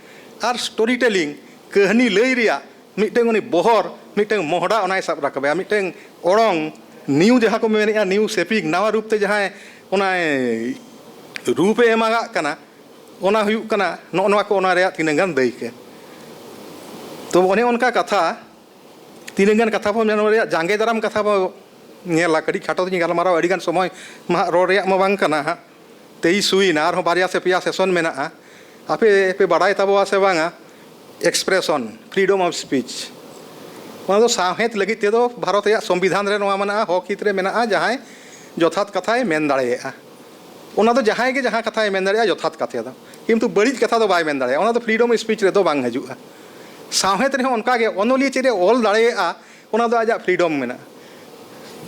ᱟᱨ ᱥᱴᱳᱨᱤ ᱴᱮᱞᱤᱝ, ᱠᱟᱹᱦᱱᱤ ᱞᱟᱹᱭ ᱨᱮᱭᱟᱜ ᱢᱤᱫᱴᱟᱝ ᱩᱱᱤ ᱵᱚᱦᱚᱨ, ᱢᱤᱫᱴᱟᱝ ᱢᱚᱦᱰᱟ ᱚᱱᱟᱭ ᱥᱟᱵ ᱨᱟᱠᱟᱵᱮᱜᱼᱟ, ᱢᱤᱫᱴᱟᱝ ᱚᱲᱚᱝ, ᱱᱤᱭᱩ ᱡᱟᱦᱟᱸ ᱠᱚ ᱢᱮᱱᱮᱜᱼᱟ, ᱱᱤᱭᱩ ᱥᱮᱯᱤᱝ, ᱱᱟᱣᱟ ᱨᱩᱯ ᱛᱮ ᱡᱟᱦᱟᱸᱭ ᱚᱱᱟᱭ ᱨᱩᱯ ᱮ ᱮᱢᱟᱜᱟᱜ ᱠᱟᱱᱟ, ᱚᱱᱟ ᱦᱩᱭᱩᱜ ᱠᱟᱱᱟ ᱱᱚᱜᱼᱚ ᱱᱚᱣᱟ ᱠᱚ ᱚᱱᱟ ᱨᱮᱭᱟᱜ ᱛᱤᱱᱟᱹᱜ ᱜᱟᱱ ᱫᱟᱹᱭᱠᱟᱹ᱾ ᱛᱚ ᱚᱱᱮ ᱚᱱᱠᱟ ᱠᱟᱛᱷᱟ, ᱛᱤᱱᱟᱹᱜ ᱜᱟᱱ ᱠᱟᱛᱷᱟ ᱵᱚᱱ ᱢᱮᱱᱟ, ᱚᱱᱟ ᱨᱮᱭᱟᱜ ᱡᱟᱸᱜᱮ ᱫᱟᱨᱟᱢ ᱠᱟᱛᱷᱟ ᱵᱚᱱ ᱧᱮᱞᱟ᱾ ᱠᱟᱹᱴᱤᱡ ᱠᱷᱟᱴᱚ ᱛᱮᱧ ᱜᱟᱞᱢᱟᱨᱟᱣᱟ, ᱟᱹᱰᱤᱜᱟᱱ ᱥᱚᱢᱚᱭ ᱢᱟ ᱦᱟᱸᱜ ᱨᱚᱲ ᱨᱮᱭᱟᱜ ᱢᱟ ᱵᱟᱝ ᱠᱟᱱᱟ ᱦᱟᱸᱜ, ᱛᱮᱭᱤᱥ ᱦᱩᱭᱱᱟ, ᱟᱨᱦᱚᱸ ᱵᱟᱨᱭᱟ ᱥᱮ ᱯᱮᱭᱟ ᱥᱮᱥᱚᱱ ᱢᱮᱱᱟᱜᱼᱟ᱾ ᱟᱯᱮ ᱯᱮ ᱵᱟᱲᱟᱭ ᱛᱟᱵᱚᱣᱟ ᱥᱮ ᱵᱟᱝᱟ, ᱮᱠᱥᱯᱨᱮᱥᱚᱱ, ᱯᱷᱨᱤᱰᱚᱢ ᱚᱯᱷ ᱥᱯᱤᱪ, ᱚᱱᱟ ᱫᱚ ᱥᱟᱶᱦᱮᱫ ᱞᱟᱹᱜᱤᱫ ᱛᱮᱫᱚ ᱵᱷᱟᱨᱚᱛ ᱨᱮᱭᱟᱜ ᱥᱚᱝᱵᱤᱫᱷᱟᱱ ᱨᱮ ᱱᱚᱣᱟ ᱢᱮᱱᱟᱜᱼᱟ, ᱦᱚᱠ ᱦᱤᱛ ᱨᱮ ᱢᱮᱱᱟᱜᱼᱟ, ᱡᱟᱦᱟᱸᱭ ᱡᱚᱛᱷᱟᱛ ᱠᱟᱛᱷᱟᱭ ᱢᱮᱱ ᱫᱟᱲᱮᱭᱟᱜᱼᱟ᱾ ᱚᱱᱟ ᱫᱚ ᱡᱟᱦᱟᱸᱭ ᱜᱮ ᱡᱟᱦᱟᱸ ᱠᱟᱛᱷᱟᱭ ᱢᱮᱱ ᱫᱟᱲᱮᱭᱟᱜᱼᱟ ᱡᱚᱛᱷᱟᱛ ᱠᱟᱛᱷᱟ ᱫᱚ, ᱠᱤᱱᱛᱩ ᱵᱟᱹᱲᱤᱡ ᱠᱟᱛᱷᱟ ᱫᱚ ᱵᱟᱭ ᱢᱮᱱ ᱫᱟᱲᱮᱭᱟᱜᱼᱟ, ᱚᱱᱟ ᱫᱚ ᱯᱷᱨᱤᱰᱚᱢ ᱚᱯᱷ ᱥᱯᱤᱪ ᱨᱮᱫᱚ ᱵᱟᱝ ᱦᱤᱡᱩᱜᱼᱟ᱾ ᱥᱟᱶᱦᱮᱫ ᱨᱮᱦᱚᱸ ᱚᱱᱠᱟᱜᱮ ᱚᱱᱚᱞᱤᱭᱟᱹ ᱪᱮᱫ ᱮ ᱚᱞ ᱫᱟᱲᱮᱭᱟᱜᱼᱟ, ᱚᱱᱟ ᱫᱚ ᱟᱡᱟᱜ ᱯᱷᱨᱤᱰᱚᱢ ᱢᱮᱱᱟᱜᱼᱟ᱾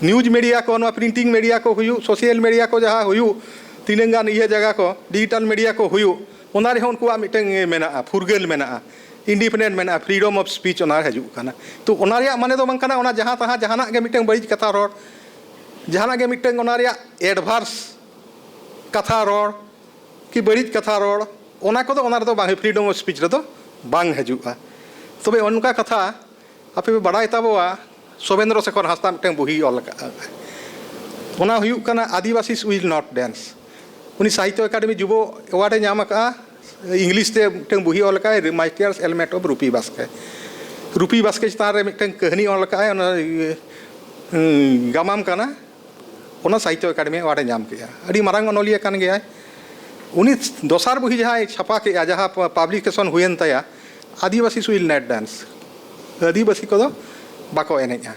ᱱᱤᱭᱩᱡᱽ ᱢᱤᱰᱤᱭᱟ ᱠᱚ, ᱱᱚᱣᱟ ᱯᱨᱤᱱᱴᱤᱝ ᱢᱤᱰᱤᱭᱟ ᱠᱚ ᱦᱩᱭᱩᱜ, ᱥᱳᱥᱟᱞ ᱢᱤᱰᱤᱭᱟ ᱠᱚ ᱡᱟᱦᱟᱸ ᱦᱩᱭᱩᱜ, ᱛᱤᱱᱟᱹᱝ ᱜᱟᱱ ᱤᱭᱟᱹ ᱡᱟᱭᱜᱟ ᱠᱚ, ᱰᱤᱡᱤᱴᱟᱞ ᱢᱤᱰᱤᱭᱟ ᱠᱚ ᱦᱩᱭᱩᱜ, ᱚᱱᱟ ᱨᱮᱦᱚᱸ ᱩᱱᱠᱩᱣᱟᱜ ᱢᱤᱫᱴᱟᱝ ᱤᱭᱟᱹ ᱢᱮᱱᱟᱜᱼᱟ, ᱯᱷᱩᱨᱜᱟᱹᱞ ᱢᱮᱱᱟᱜᱼᱟ, ᱤᱱᱰᱤᱯᱮᱱᱰᱮᱱᱴ ᱢᱮᱱᱟᱜᱼᱟ, ᱯᱷᱨᱤᱰᱚᱢ ᱚᱯᱷ ᱥᱯᱤᱪ ᱚᱱᱟ ᱦᱤᱡᱩᱜ ᱠᱟᱱᱟ᱾ ᱛᱚ ᱚᱱᱟ ᱨᱮᱭᱟᱜ ᱢᱟᱱᱮ ᱫᱚ ᱵᱟᱝ ᱠᱟᱱᱟ ᱚᱱᱟ ᱡᱟᱦᱟᱸ ᱛᱟᱦᱟᱸ ᱡᱟᱦᱟᱱᱟᱜ ᱜᱮ ᱢᱤᱫᱴᱟᱝ ᱵᱟᱹᱲᱤᱡ ᱠᱟᱛᱷᱟ ᱨᱚᱲ, ᱡᱟᱦᱟᱱᱟᱜ ᱜᱮ ᱢᱤᱫᱴᱟᱝ ᱚᱱᱟ ᱨᱮᱭᱟᱜ ᱮᱰᱵᱷᱟᱨᱥ ᱠᱟᱛᱷᱟ ᱨᱚᱲ ᱠᱤ ᱵᱟᱹᱲᱤᱡ ᱠᱟᱛᱷᱟ ᱨᱚᱲ, ᱚᱱᱟ ᱠᱚᱫᱚ ᱚᱱᱟ ᱨᱮᱫᱚ ᱵᱟᱝ, ᱯᱷᱨᱤᱰᱚᱢ ᱚᱯᱷ ᱥᱯᱤᱪ ᱨᱮᱫᱚ ᱵᱟᱝ ᱦᱤᱡᱩᱜᱼᱟ᱾ ᱛᱚᱵᱮ ᱚᱱᱠᱟ ᱠᱟᱛᱷᱟ ᱟᱯᱮ ᱯᱮ ᱵᱟᱲᱟᱭ ᱛᱟᱵᱚᱣᱟ, ᱥᱚᱵᱮᱱᱫᱨᱚ ᱥᱮᱠᱷᱚᱨ ᱦᱟᱸᱥᱫᱟ ᱢᱤᱫᱴᱟᱝ ᱵᱩᱦᱤ ᱚᱞ ᱟᱠᱟᱫᱼᱟ, ᱚᱱᱟ ᱦᱩᱭᱩᱜ ᱠᱟᱱᱟ ᱟᱹᱫᱤᱵᱟᱹᱥᱤ ᱩᱭᱤᱞ ᱱᱚᱴ ᱰᱮᱱᱥ᱾ ᱩᱱᱤ ᱥᱟᱦᱤᱛᱛᱚ ᱮᱠᱟᱰᱮᱢᱤ ᱡᱩᱵᱚ ᱮᱣᱟᱨᱰ ᱮ ᱧᱟᱢ ᱟᱠᱟᱫᱼᱟ᱾ ᱤᱝᱞᱤᱥ ᱛᱮ ᱢᱤᱫᱴᱟᱝ ᱵᱩᱦᱤ ᱚᱞ ᱟᱠᱟᱫᱼᱟᱭ, ᱢᱟᱭ ᱴᱤᱭᱟᱨᱥ ᱮᱞᱢᱮᱴ ᱚᱯᱷ ᱨᱩᱯᱤ ᱵᱟᱥᱠᱮ᱾ ᱨᱩᱯᱤ ᱵᱟᱥᱠᱮ ᱪᱮᱛᱟᱱ ᱨᱮ ᱢᱤᱫᱴᱟᱝ ᱠᱟᱹᱦᱱᱤ ᱚᱞ ᱟᱠᱟᱫᱼᱟᱭ, ᱚᱱᱟ ᱤᱭᱟᱹ, ᱩᱸ, ᱜᱟᱢᱟᱢ ᱠᱟᱱᱟ᱾ ᱚᱱᱟ ᱥᱟᱦᱤᱛᱛᱚ ᱮᱠᱟᱰᱮᱢᱤ ᱮᱣᱟᱨᱰ ᱮ ᱧᱟᱢ ᱠᱮᱫᱼᱟ᱾ ᱟᱹᱰᱤ ᱢᱟᱨᱟᱝ ᱚᱱᱚᱞᱤᱭᱟᱹ ᱠᱟᱱ ᱜᱮᱭᱟᱭ᱾ ᱩᱱᱤ ᱫᱚᱥᱟᱨ ᱵᱩᱦᱤ ᱡᱟᱦᱟᱸᱭ ᱪᱷᱟᱯᱟ ᱠᱮᱫᱼᱟ, ᱡᱟᱦᱟᱸ ᱯᱟᱵᱽᱞᱤᱠᱮᱥᱚᱱ ᱦᱩᱭᱮᱱ ᱛᱟᱭᱟ, ᱟᱹᱫᱤᱵᱟᱹᱥᱤ ᱩᱭᱤᱞ ᱱᱚᱴ ᱰᱮᱱᱥ, ᱟᱹᱫᱤᱵᱟᱹᱥᱤ ᱠᱚᱫᱚ ᱵᱟᱠᱚ ᱮᱱᱮᱡᱼᱟ᱾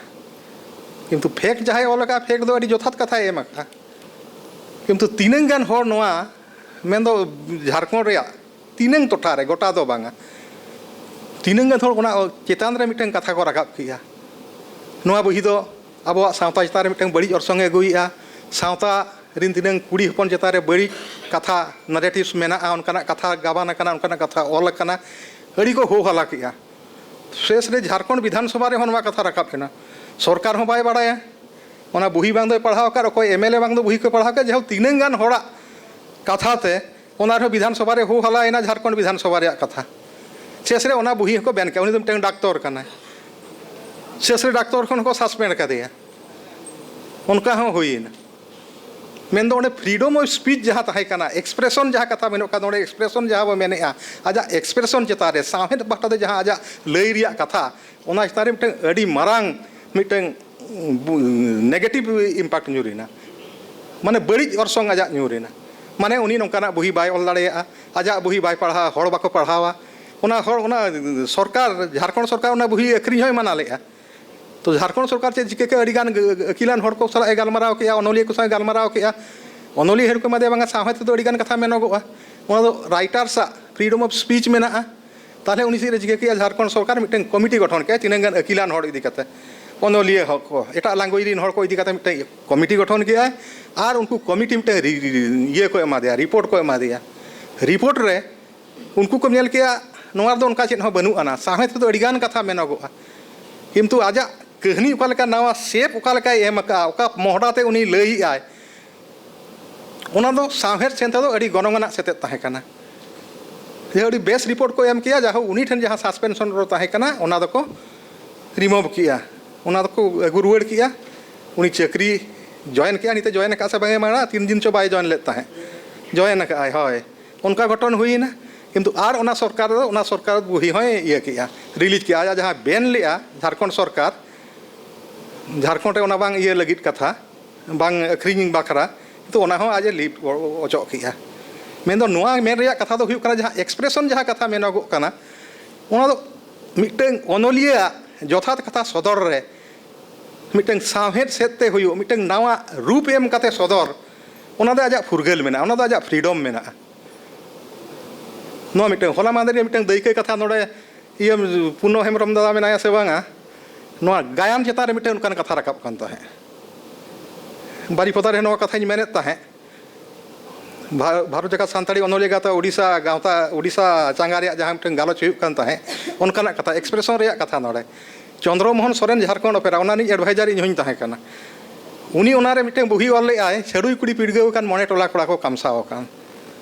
ᱠᱤᱱᱛᱩ ᱯᱷᱮᱠᱴ ᱡᱟᱦᱟᱸᱭ ᱚᱞ ᱟᱠᱟᱫᱼᱟ, ᱯᱷᱮᱠᱴ ᱫᱚ ᱟᱹᱰᱤ ᱡᱚᱛᱷᱟᱛ ᱠᱟᱛᱷᱟᱭ ᱮᱢ ᱟᱠᱟᱫᱼᱟ᱾ ᱠᱤᱱᱛᱩ ᱛᱤᱱᱟᱹᱝ ᱜᱟᱱ ᱦᱚᱲ ᱱᱚᱣᱟ, ᱢᱮᱱᱫᱚ ᱡᱷᱟᱲᱠᱷᱚᱸᱰ ᱨᱮᱭᱟᱜ ᱛᱤᱱᱟᱹᱝ ᱴᱚᱴᱷᱟ ᱨᱮ, ᱜᱚᱴᱟ ᱫᱚ ᱵᱟᱝᱟ, ᱛᱤᱱᱟᱹᱝ ᱜᱟᱱ ᱦᱚᱲ ᱚᱱᱟ ᱪᱮᱛᱟᱱ ᱨᱮ ᱢᱤᱫᱴᱟᱝ ᱠᱟᱛᱷᱟ ᱠᱚ ᱨᱟᱠᱟᱵ ᱠᱮᱜᱼᱟ? ᱱᱚᱣᱟ ᱵᱩᱦᱤ ᱫᱚ ᱟᱵᱚᱣᱟᱜ ᱥᱟᱶᱛᱟ ᱪᱮᱛᱟᱱ ᱨᱮ ᱢᱤᱫᱴᱟᱝ ᱵᱟᱹᱲᱤᱡ ᱚᱨᱥᱚᱝ ᱮ ᱟᱹᱜᱩᱭᱮᱫᱼᱟ᱾ ᱥᱟᱶᱛᱟ ᱨᱤᱱ ᱛᱤᱱᱟᱹᱝ ᱠᱩᱲᱤ ᱦᱚᱯᱚᱱ ᱪᱮᱛᱟᱱ ᱨᱮ ᱵᱟᱹᱲᱤᱡ ᱠᱟᱛᱷᱟ, ᱱᱟᱨᱮᱴᱤᱵᱷᱥ ᱢᱮᱱᱟᱜᱼᱟ, ᱚᱱᱠᱟᱱᱟᱜ ᱠᱟᱛᱷᱟ ᱜᱟᱵᱟᱱ ᱟᱠᱟᱱᱟ, ᱚᱱᱠᱟᱱᱟᱜ ᱠᱟᱛᱷᱟ ᱚᱞ ᱟᱠᱟᱱᱟ, ᱟᱹᱰᱤ ᱠᱚ ᱦᱳ ᱦᱟᱞᱟ ᱠᱮᱜᱼᱟ᱾ ᱥᱮᱥ ᱨᱮ ᱡᱷᱟᱲᱠᱷᱚᱸᱰ ᱵᱤᱫᱷᱟᱱ ᱥᱚᱵᱷᱟ ᱨᱮᱦᱚᱸ ᱱᱚᱣᱟ ᱠᱟᱛᱷᱟ ᱨᱟᱠᱟᱵ ᱮᱱᱟ᱾ ᱥᱚᱨᱠᱟᱨ ᱦᱚᱸ ᱵᱟᱭ ᱵᱟᱲᱟᱭᱟ, ᱚᱱᱟ ᱵᱩᱦᱤ ᱵᱟᱝ ᱫᱚᱭ ᱯᱟᱲᱦᱟᱣ ᱟᱠᱟᱫ, ᱚᱠᱚᱭ ᱮᱢ ᱮᱞ ᱮ ᱵᱟᱝ ᱫᱚ ᱵᱩᱦᱤ ᱠᱚᱭ ᱯᱟᱲᱦᱟᱣ ᱟᱠᱟᱫ, ᱡᱟᱭᱦᱳᱠ ᱛᱤᱱᱟᱹᱝ ᱜᱟᱱ ᱦᱚᱲᱟᱜ ᱠᱟᱛᱷᱟ ᱛᱮ ᱚᱱᱟ ᱨᱮᱦᱚᱸ ᱵᱤᱫᱷᱟᱱ ᱥᱚᱵᱷᱟ ᱨᱮ ᱦᱳ ᱦᱟᱞᱟ ᱮᱱᱟ, ᱡᱷᱟᱲᱠᱷᱚᱸᱰ ᱵᱤᱫᱷᱟᱱ ᱥᱚᱵᱷᱟ ᱨᱮᱭᱟᱜ ᱠᱟᱛᱷᱟ᱾ ᱥᱮᱥ ᱨᱮ ᱚᱱᱟ ᱵᱩᱦᱤ ᱦᱚᱸᱠᱚ ᱵᱮᱱ ᱠᱮᱫᱼᱟ, ᱩᱱᱤ ᱫᱚ ᱢᱤᱫᱴᱟᱝ ᱰᱟᱠᱛᱚᱨ ᱠᱟᱱᱟᱭ᱾ ᱥᱮᱥ ᱨᱮ ᱰᱟᱠᱛᱚᱨ ᱠᱷᱚᱱ ᱦᱚᱸᱠᱚ ᱥᱟᱥᱯᱮᱱᱰ ᱠᱟᱫᱮᱭᱟ, ᱚᱱᱠᱟ ᱦᱚᱸ ᱦᱩᱭᱮᱱᱟ᱾ ᱢᱮᱱᱫᱚ ᱚᱸᱰᱮ ᱯᱷᱨᱤᱰᱚᱢ ᱚᱯᱷ ᱥᱯᱤᱪ ᱡᱟᱦᱟᱸ ᱛᱟᱦᱮᱸ ᱠᱟᱱᱟ, ᱮᱠᱥᱯᱨᱮᱥᱚᱱ ᱡᱟᱦᱟᱸ ᱠᱟᱛᱷᱟ ᱢᱮᱱᱚᱜ ᱠᱟᱱ, ᱚᱸᱰᱮ ᱮᱠᱥᱯᱨᱮᱥᱚᱱ ᱡᱟᱦᱟᱸ ᱵᱚ ᱢᱮᱱᱮᱫᱼᱟ, ᱟᱡᱟᱜ ᱮᱠᱥᱯᱨᱮᱥᱚᱱ ᱪᱮᱛᱟᱱ ᱨᱮ, ᱥᱟᱶᱦᱮᱫ ᱯᱟᱦᱴᱟ ᱛᱮ ᱡᱟᱦᱟᱸ ᱟᱡᱟᱜ ᱞᱟᱹᱭ ᱨᱮᱭᱟᱜ ᱠᱟᱛᱷᱟ, ᱚᱱᱟ ᱪᱮᱛᱟᱱ ᱨᱮ ᱢᱤᱫᱴᱟᱝ ᱟᱹᱰᱤ ᱢᱟᱨᱟᱝ ᱢᱤᱫᱴᱟᱝ ᱵᱩ-, ᱱᱮᱜᱮᱴᱤᱵᱷ ᱤᱢᱯᱮᱠᱴ ᱧᱩᱨ ᱮᱱᱟ, ᱢᱟᱱᱮ ᱵᱟᱹᱲᱤᱡ ᱚᱨᱥᱚᱝ ᱟᱡᱟᱜ ᱧᱩᱨ ᱮᱱᱟ᱾ ᱢᱟᱱᱮ ᱩᱱᱤ ᱱᱚᱝᱠᱟᱱᱟᱜ ᱵᱩᱦᱤ ᱵᱟᱭ ᱚᱞ ᱫᱟᱲᱮᱭᱟᱜᱼᱟ, ᱟᱡᱟᱜ ᱵᱩᱦᱤ ᱵᱟᱭ ᱯᱟᱲᱦᱟᱣᱟ, ᱦᱚᱲ ᱵᱟᱠᱚ ᱯᱟᱲᱦᱟᱣᱟ᱾ ᱚᱱᱟ ᱦᱚᱲ, ᱚᱱᱟ ᱥᱚᱨᱠᱟᱨ, ᱡᱷᱟᱲᱠᱷᱚᱸᱰ ᱥᱚᱨᱠᱟᱨ ᱚᱱᱟ ᱵᱩᱦᱤ ᱟᱹᱠᱷᱨᱤᱧ ᱦᱚᱸᱭ ᱢᱟᱱᱟ ᱞᱮᱫᱼᱟ᱾ ᱛᱚ ᱡᱷᱟᱲᱠᱷᱚᱸᱰ ᱥᱚᱨᱠᱟᱨ ᱪᱮᱫ ᱪᱤᱠᱟᱹ ᱠᱮᱫᱼᱟ? ᱟᱹᱰᱤ ᱜᱟᱱ ᱟᱹᱠᱤᱞᱟᱱ ᱦᱚᱲ ᱠᱚ ᱥᱟᱞᱟᱜ ᱮ ᱜᱟᱞᱢᱟᱨᱟᱣ ᱠᱮᱫᱼᱟ, ᱚᱱᱚᱞᱤᱭᱟᱹ ᱠᱚ ᱥᱟᱶ ᱮ ᱜᱟᱞᱢᱟᱨᱟᱣ ᱠᱮᱫᱼᱟ᱾ ᱚᱱᱚᱞᱤᱭᱟᱹ ᱦᱚᱲ ᱠᱚ ᱮᱢᱟ ᱫᱮᱭᱟ, ᱵᱟᱝᱟ, ᱥᱟᱶᱦᱮᱫ ᱛᱮᱫᱚ ᱟᱹᱰᱤ ᱜᱟᱱ ᱠᱟᱛᱷᱟ ᱢᱮᱱᱚᱜᱚᱜᱼᱟ, ᱚᱱᱟ ᱫᱚ ᱨᱟᱭᱴᱟᱨᱥ ᱟᱜ ᱯᱷᱨᱤᱰᱚᱢ ᱚᱯᱷ ᱥᱯᱤᱪ ᱢᱮᱱᱟᱜᱼᱟ᱾ ᱛᱟᱦᱚᱞᱮ ᱩᱱᱤ ᱥᱮᱫ ᱨᱮ ᱪᱤᱠᱟᱹ ᱠᱮᱫᱼᱟ, ᱡᱷᱟᱲᱠᱷᱚᱸᱰ ᱥᱚᱨᱠᱟᱨ ᱢᱤᱫᱴᱟᱝ ᱠᱚᱢᱤᱴᱤ ᱜᱚᱴᱷᱚᱱ ᱠᱮᱫᱼᱟ, ᱛᱤᱱᱟᱹᱝ ᱜᱟᱱ ᱟᱹᱠᱤᱞᱟᱱ ᱦᱚᱲ ᱤᱫᱤ ᱠᱟᱛᱮ᱾ ᱚᱱᱚᱞᱤᱭᱟᱹ ᱦᱚᱲ ᱠᱚ, ᱮᱴᱟᱜ language ᱨᱮᱱ ᱦᱚᱲ ᱠᱚ ᱤᱫᱤ ᱠᱟᱛᱮ ᱢᱤᱫᱴᱮᱱ ᱠᱚᱢᱤᱴᱤ ᱜᱚᱴᱷᱚᱱ ᱠᱮᱜᱼᱟᱭ᱾ ᱟᱨ ᱩᱱᱠᱩ ᱠᱚᱢᱤᱴᱤ ᱢᱤᱫᱴᱮᱱ ᱨᱤ-, ᱨᱤ-, ᱨᱤ-, ᱤᱭᱟᱹ ᱠᱚ ᱮᱢᱟ ᱫᱮᱭᱟ, ᱨᱤᱯᱳᱨᱴ ᱠᱚ ᱮᱢᱟ ᱫᱮᱭᱟ᱾ ᱨᱤᱯᱳᱨᱴ ᱨᱮ ᱩᱱᱠᱩ ᱠᱚ ᱧᱮᱞ ᱠᱮᱜᱼᱟ, ᱱᱚᱣᱟ ᱨᱮᱫᱚ ᱚᱱᱠᱟ ᱪᱮᱫ ᱦᱚᱸ ᱵᱟᱹᱱᱩᱜ ᱟᱱᱟ, ᱥᱟᱶᱦᱮᱫ ᱨᱮᱫᱚ ᱟᱹᱰᱤᱜᱟᱱ ᱠᱟᱛᱷᱟ ᱢᱮᱱᱚᱜᱚᱜᱼᱟ, ᱠᱤᱱᱛᱩ ᱟᱡᱟᱜ ᱠᱟᱹᱦᱱᱤ ᱚᱠᱟ ᱞᱮᱠᱟ, ᱱᱟᱣᱟ ᱥᱮᱯ ᱚᱠᱟ ᱞᱮᱠᱟᱭ ᱮᱢ ᱟᱠᱟᱫᱼᱟ, ᱚᱠᱟ ᱢᱚᱦᱰᱟ ᱛᱮ ᱩᱱᱤ ᱞᱟᱹᱭᱮᱜᱼᱟᱭ, ᱚᱱᱟ ᱫᱚ ᱥᱟᱶᱦᱮᱫ ᱥᱮᱱ ᱛᱮᱫᱚ ᱟᱹᱰᱤ ᱜᱚᱱᱚᱝ ᱟᱱᱟᱜ ᱥᱮᱛᱮᱫ ᱛᱟᱦᱮᱸ ᱠᱟᱱᱟ᱾ ᱡᱮ ᱟᱹᱰᱤ ᱵᱮᱥ ᱨᱤᱯᱳᱨᱴ ᱠᱚ ᱮᱢ ᱠᱮᱜᱼᱟ, ᱡᱟᱦᱳ ᱩᱱᱤ ᱴᱷᱮᱱ ᱡᱟᱦᱟᱸ suspension order ᱛᱟᱦᱮᱸ ᱠᱟᱱᱟ, ᱚᱱᱟ ᱫᱚᱠᱚ ᱨᱤᱢᱩᱵᱷ ᱠᱮᱜᱼᱟ, ᱚᱱᱟ ᱫᱚᱠᱚ ᱟᱹᱜᱩ ᱨᱩᱣᱟᱹᱲ ᱠᱮᱜᱼᱟ᱾ ᱩᱱᱤ ᱪᱟᱹᱠᱨᱤ ᱡᱚᱭᱮᱱ ᱠᱮᱜᱼᱟ, ᱱᱤᱛᱚᱜ ᱡᱚᱭᱮᱱ ᱟᱠᱟᱫ ᱥᱮ ᱵᱟᱝ ᱮ ᱢᱟᱲᱟ, ᱛᱤᱱ ᱫᱤᱱ ᱪᱚ ᱵᱟᱭ ᱡᱚᱭᱮᱱ ᱞᱮᱫ ᱛᱟᱦᱮᱸᱫ, ᱡᱚᱭᱮᱱ ᱟᱠᱟᱫ ᱟᱭ, ᱦᱳᱭ, ᱚᱱᱠᱟ ᱜᱷᱚᱴᱚᱱ ᱦᱩᱭᱮᱱᱟ᱾ ᱠᱤᱱᱛᱩ ᱟᱨ ᱚᱱᱟ ᱥᱚᱨᱠᱟᱨ ᱫᱚ, ᱚᱱᱟ ᱥᱚᱨᱠᱟᱨ ᱵᱩᱦᱤ ᱦᱚᱸᱭ ᱤᱭᱟᱹ ᱠᱮᱜᱼᱟ, ᱨᱤᱞᱤᱡᱽ ᱠᱮᱜᱼᱟ, ᱟᱡᱟᱜ ᱡᱟᱦᱟᱸ ᱵᱮᱱ ᱞᱮᱜᱼᱟ ᱡᱷᱟᱲᱠᱷᱚᱸᱰ ᱥᱚᱨᱠᱟᱨ, ᱡᱷᱟᱲᱠᱷᱚᱸᱰ ᱨᱮ ᱚᱱᱟ ᱵᱟᱝ ᱤᱭᱟᱹ ᱞᱟᱹᱜᱤᱫ ᱠᱟᱛᱷᱟ, ᱵᱟᱝ ᱟᱹᱠᱷᱨᱤᱧ ᱵᱟᱠᱷᱨᱟ, ᱠᱤᱱᱛᱩ ᱚᱱᱟ ᱦᱚᱸ ᱟᱡ ᱮ ᱞᱤᱯᱴ ᱚᱪᱚᱜ ᱠᱮᱜᱼᱟ᱾ ᱢᱮᱱᱫᱚ ᱱᱚᱣᱟ ᱢᱮᱱ ᱨᱮᱭᱟᱜ ᱠᱟᱛᱷᱟ ᱫᱚ ᱦᱩᱭᱩᱜ ᱠᱟᱱᱟ, ᱡᱟᱦᱟᱸ expression, ᱡᱟᱦᱟᱸ ᱠᱟᱛᱷᱟ ᱢᱮᱱᱚᱜᱚᱜ ᱠᱟᱱᱟ, ᱚᱱᱟ ᱫᱚ ᱢᱤᱫᱴᱟᱝ ᱚᱱᱚᱞᱤᱭᱟᱹᱣᱟᱜ ᱡᱚᱛᱷᱟᱛ ᱠᱟᱛᱷᱟ ᱥᱚᱫᱚᱨ ᱨᱮ ᱢᱤᱫᱴᱟᱝ ᱥᱟᱶᱦᱮᱫ ᱥᱮᱫ ᱛᱮ ᱦᱩᱭᱩᱜ, ᱢᱤᱫᱴᱟᱝ ᱱᱟᱣᱟ ᱨᱩᱯ ᱮᱢ ᱠᱟᱛᱮ ᱥᱚᱫᱚᱨ, ᱚᱱᱟ ᱫᱚ ᱟᱡᱟᱜ ᱯᱷᱩᱨᱜᱟᱹᱞ ᱢᱮᱱᱟᱜᱼᱟ, ᱚᱱᱟ ᱫᱚ ᱟᱡᱟᱜ freedom ᱢᱮᱱᱟᱜᱼᱟ᱾ ᱱᱚᱣᱟ ᱢᱤᱫᱴᱟᱝ ᱦᱚᱞᱟ ᱢᱟᱦᱫᱮᱨ ᱨᱮ ᱢᱤᱫᱴᱟᱝ ᱫᱟᱹᱭᱠᱟᱹ ᱠᱟᱛᱷᱟ ᱱᱚᱰᱮ, ᱤᱭᱟᱹ, ᱯᱩᱱᱱᱚ ᱦᱮᱢᱵᱨᱚᱢ ᱫᱟᱫᱟ ᱢᱮᱱᱟᱭᱟ ᱥᱮ ᱵᱟᱝᱟ, ᱱᱚᱣᱟ ᱜᱟᱭᱟᱱ ᱪᱮᱛᱟᱱ ᱨᱮ ᱢᱤᱫᱴᱟᱝ ᱚᱱᱠᱟᱱ ᱠᱟᱛᱷᱟ ᱨᱟᱠᱟᱵ ᱠᱟᱱ ᱛᱟᱦᱮᱸᱫ᱾ ᱵᱟᱨᱤᱯᱚᱫᱟ ᱨᱮ ᱱᱚᱣᱟ ᱠᱟᱛᱷᱟᱧ ᱢᱮᱱᱮᱫ ᱛᱟᱦᱮᱸᱫ, ᱵᱷᱟ-, ᱵᱷᱟᱨᱚᱛ ᱡᱟᱠᱟᱛ ᱥᱟᱱᱛᱟᱲᱤ ᱚᱱᱚᱞᱤᱭᱟᱹ ᱜᱟᱶᱛᱟ ᱳᱰᱤᱥᱟ ᱜᱟᱶᱛᱟ, ᱳᱰᱤᱥᱟ ᱪᱟᱸᱜᱟ ᱨᱮᱭᱟᱜ ᱡᱟᱦᱟᱸ ᱢᱤᱫᱴᱟᱝ ᱜᱟᱞᱚᱪ ᱦᱩᱭᱩᱜ ᱠᱟᱱ ᱛᱟᱦᱮᱸᱫ, ᱚᱱᱠᱟᱱᱟᱜ ᱠᱟᱛᱷᱟ, expression ᱨᱮᱭᱟᱜ ᱠᱟᱛᱷᱟ ᱱᱚᱰᱮ᱾ ᱪᱚᱱᱫᱨᱚ ᱢᱳᱦᱚᱱ ᱥᱚᱨᱮᱱ ᱡᱷᱟᱲᱠᱷᱚᱸᱰ ᱚᱯᱮᱨᱟ, ᱚᱱᱟ ᱨᱤᱱᱤᱡ advisor ᱤᱧ ᱦᱚᱧ ᱛᱟᱦᱮᱸ ᱠᱟᱱᱟ᱾ ᱩᱱᱤ ᱚᱱᱟᱨᱮ ᱢᱤᱫᱴᱟᱝ ᱵᱩᱦᱤ ᱚᱞ ᱞᱮᱫᱼᱟᱭ, ᱪᱷᱟᱹᱰᱩᱭ ᱠᱩᱲᱤ ᱯᱤᱰᱜᱟᱹᱣ ᱟᱠᱟᱱ ᱢᱚᱬᱮ ᱴᱚᱞᱟ ᱠᱚᱲᱟ ᱠᱚ ᱠᱟᱢᱥᱟᱣ ᱟᱠᱟᱱ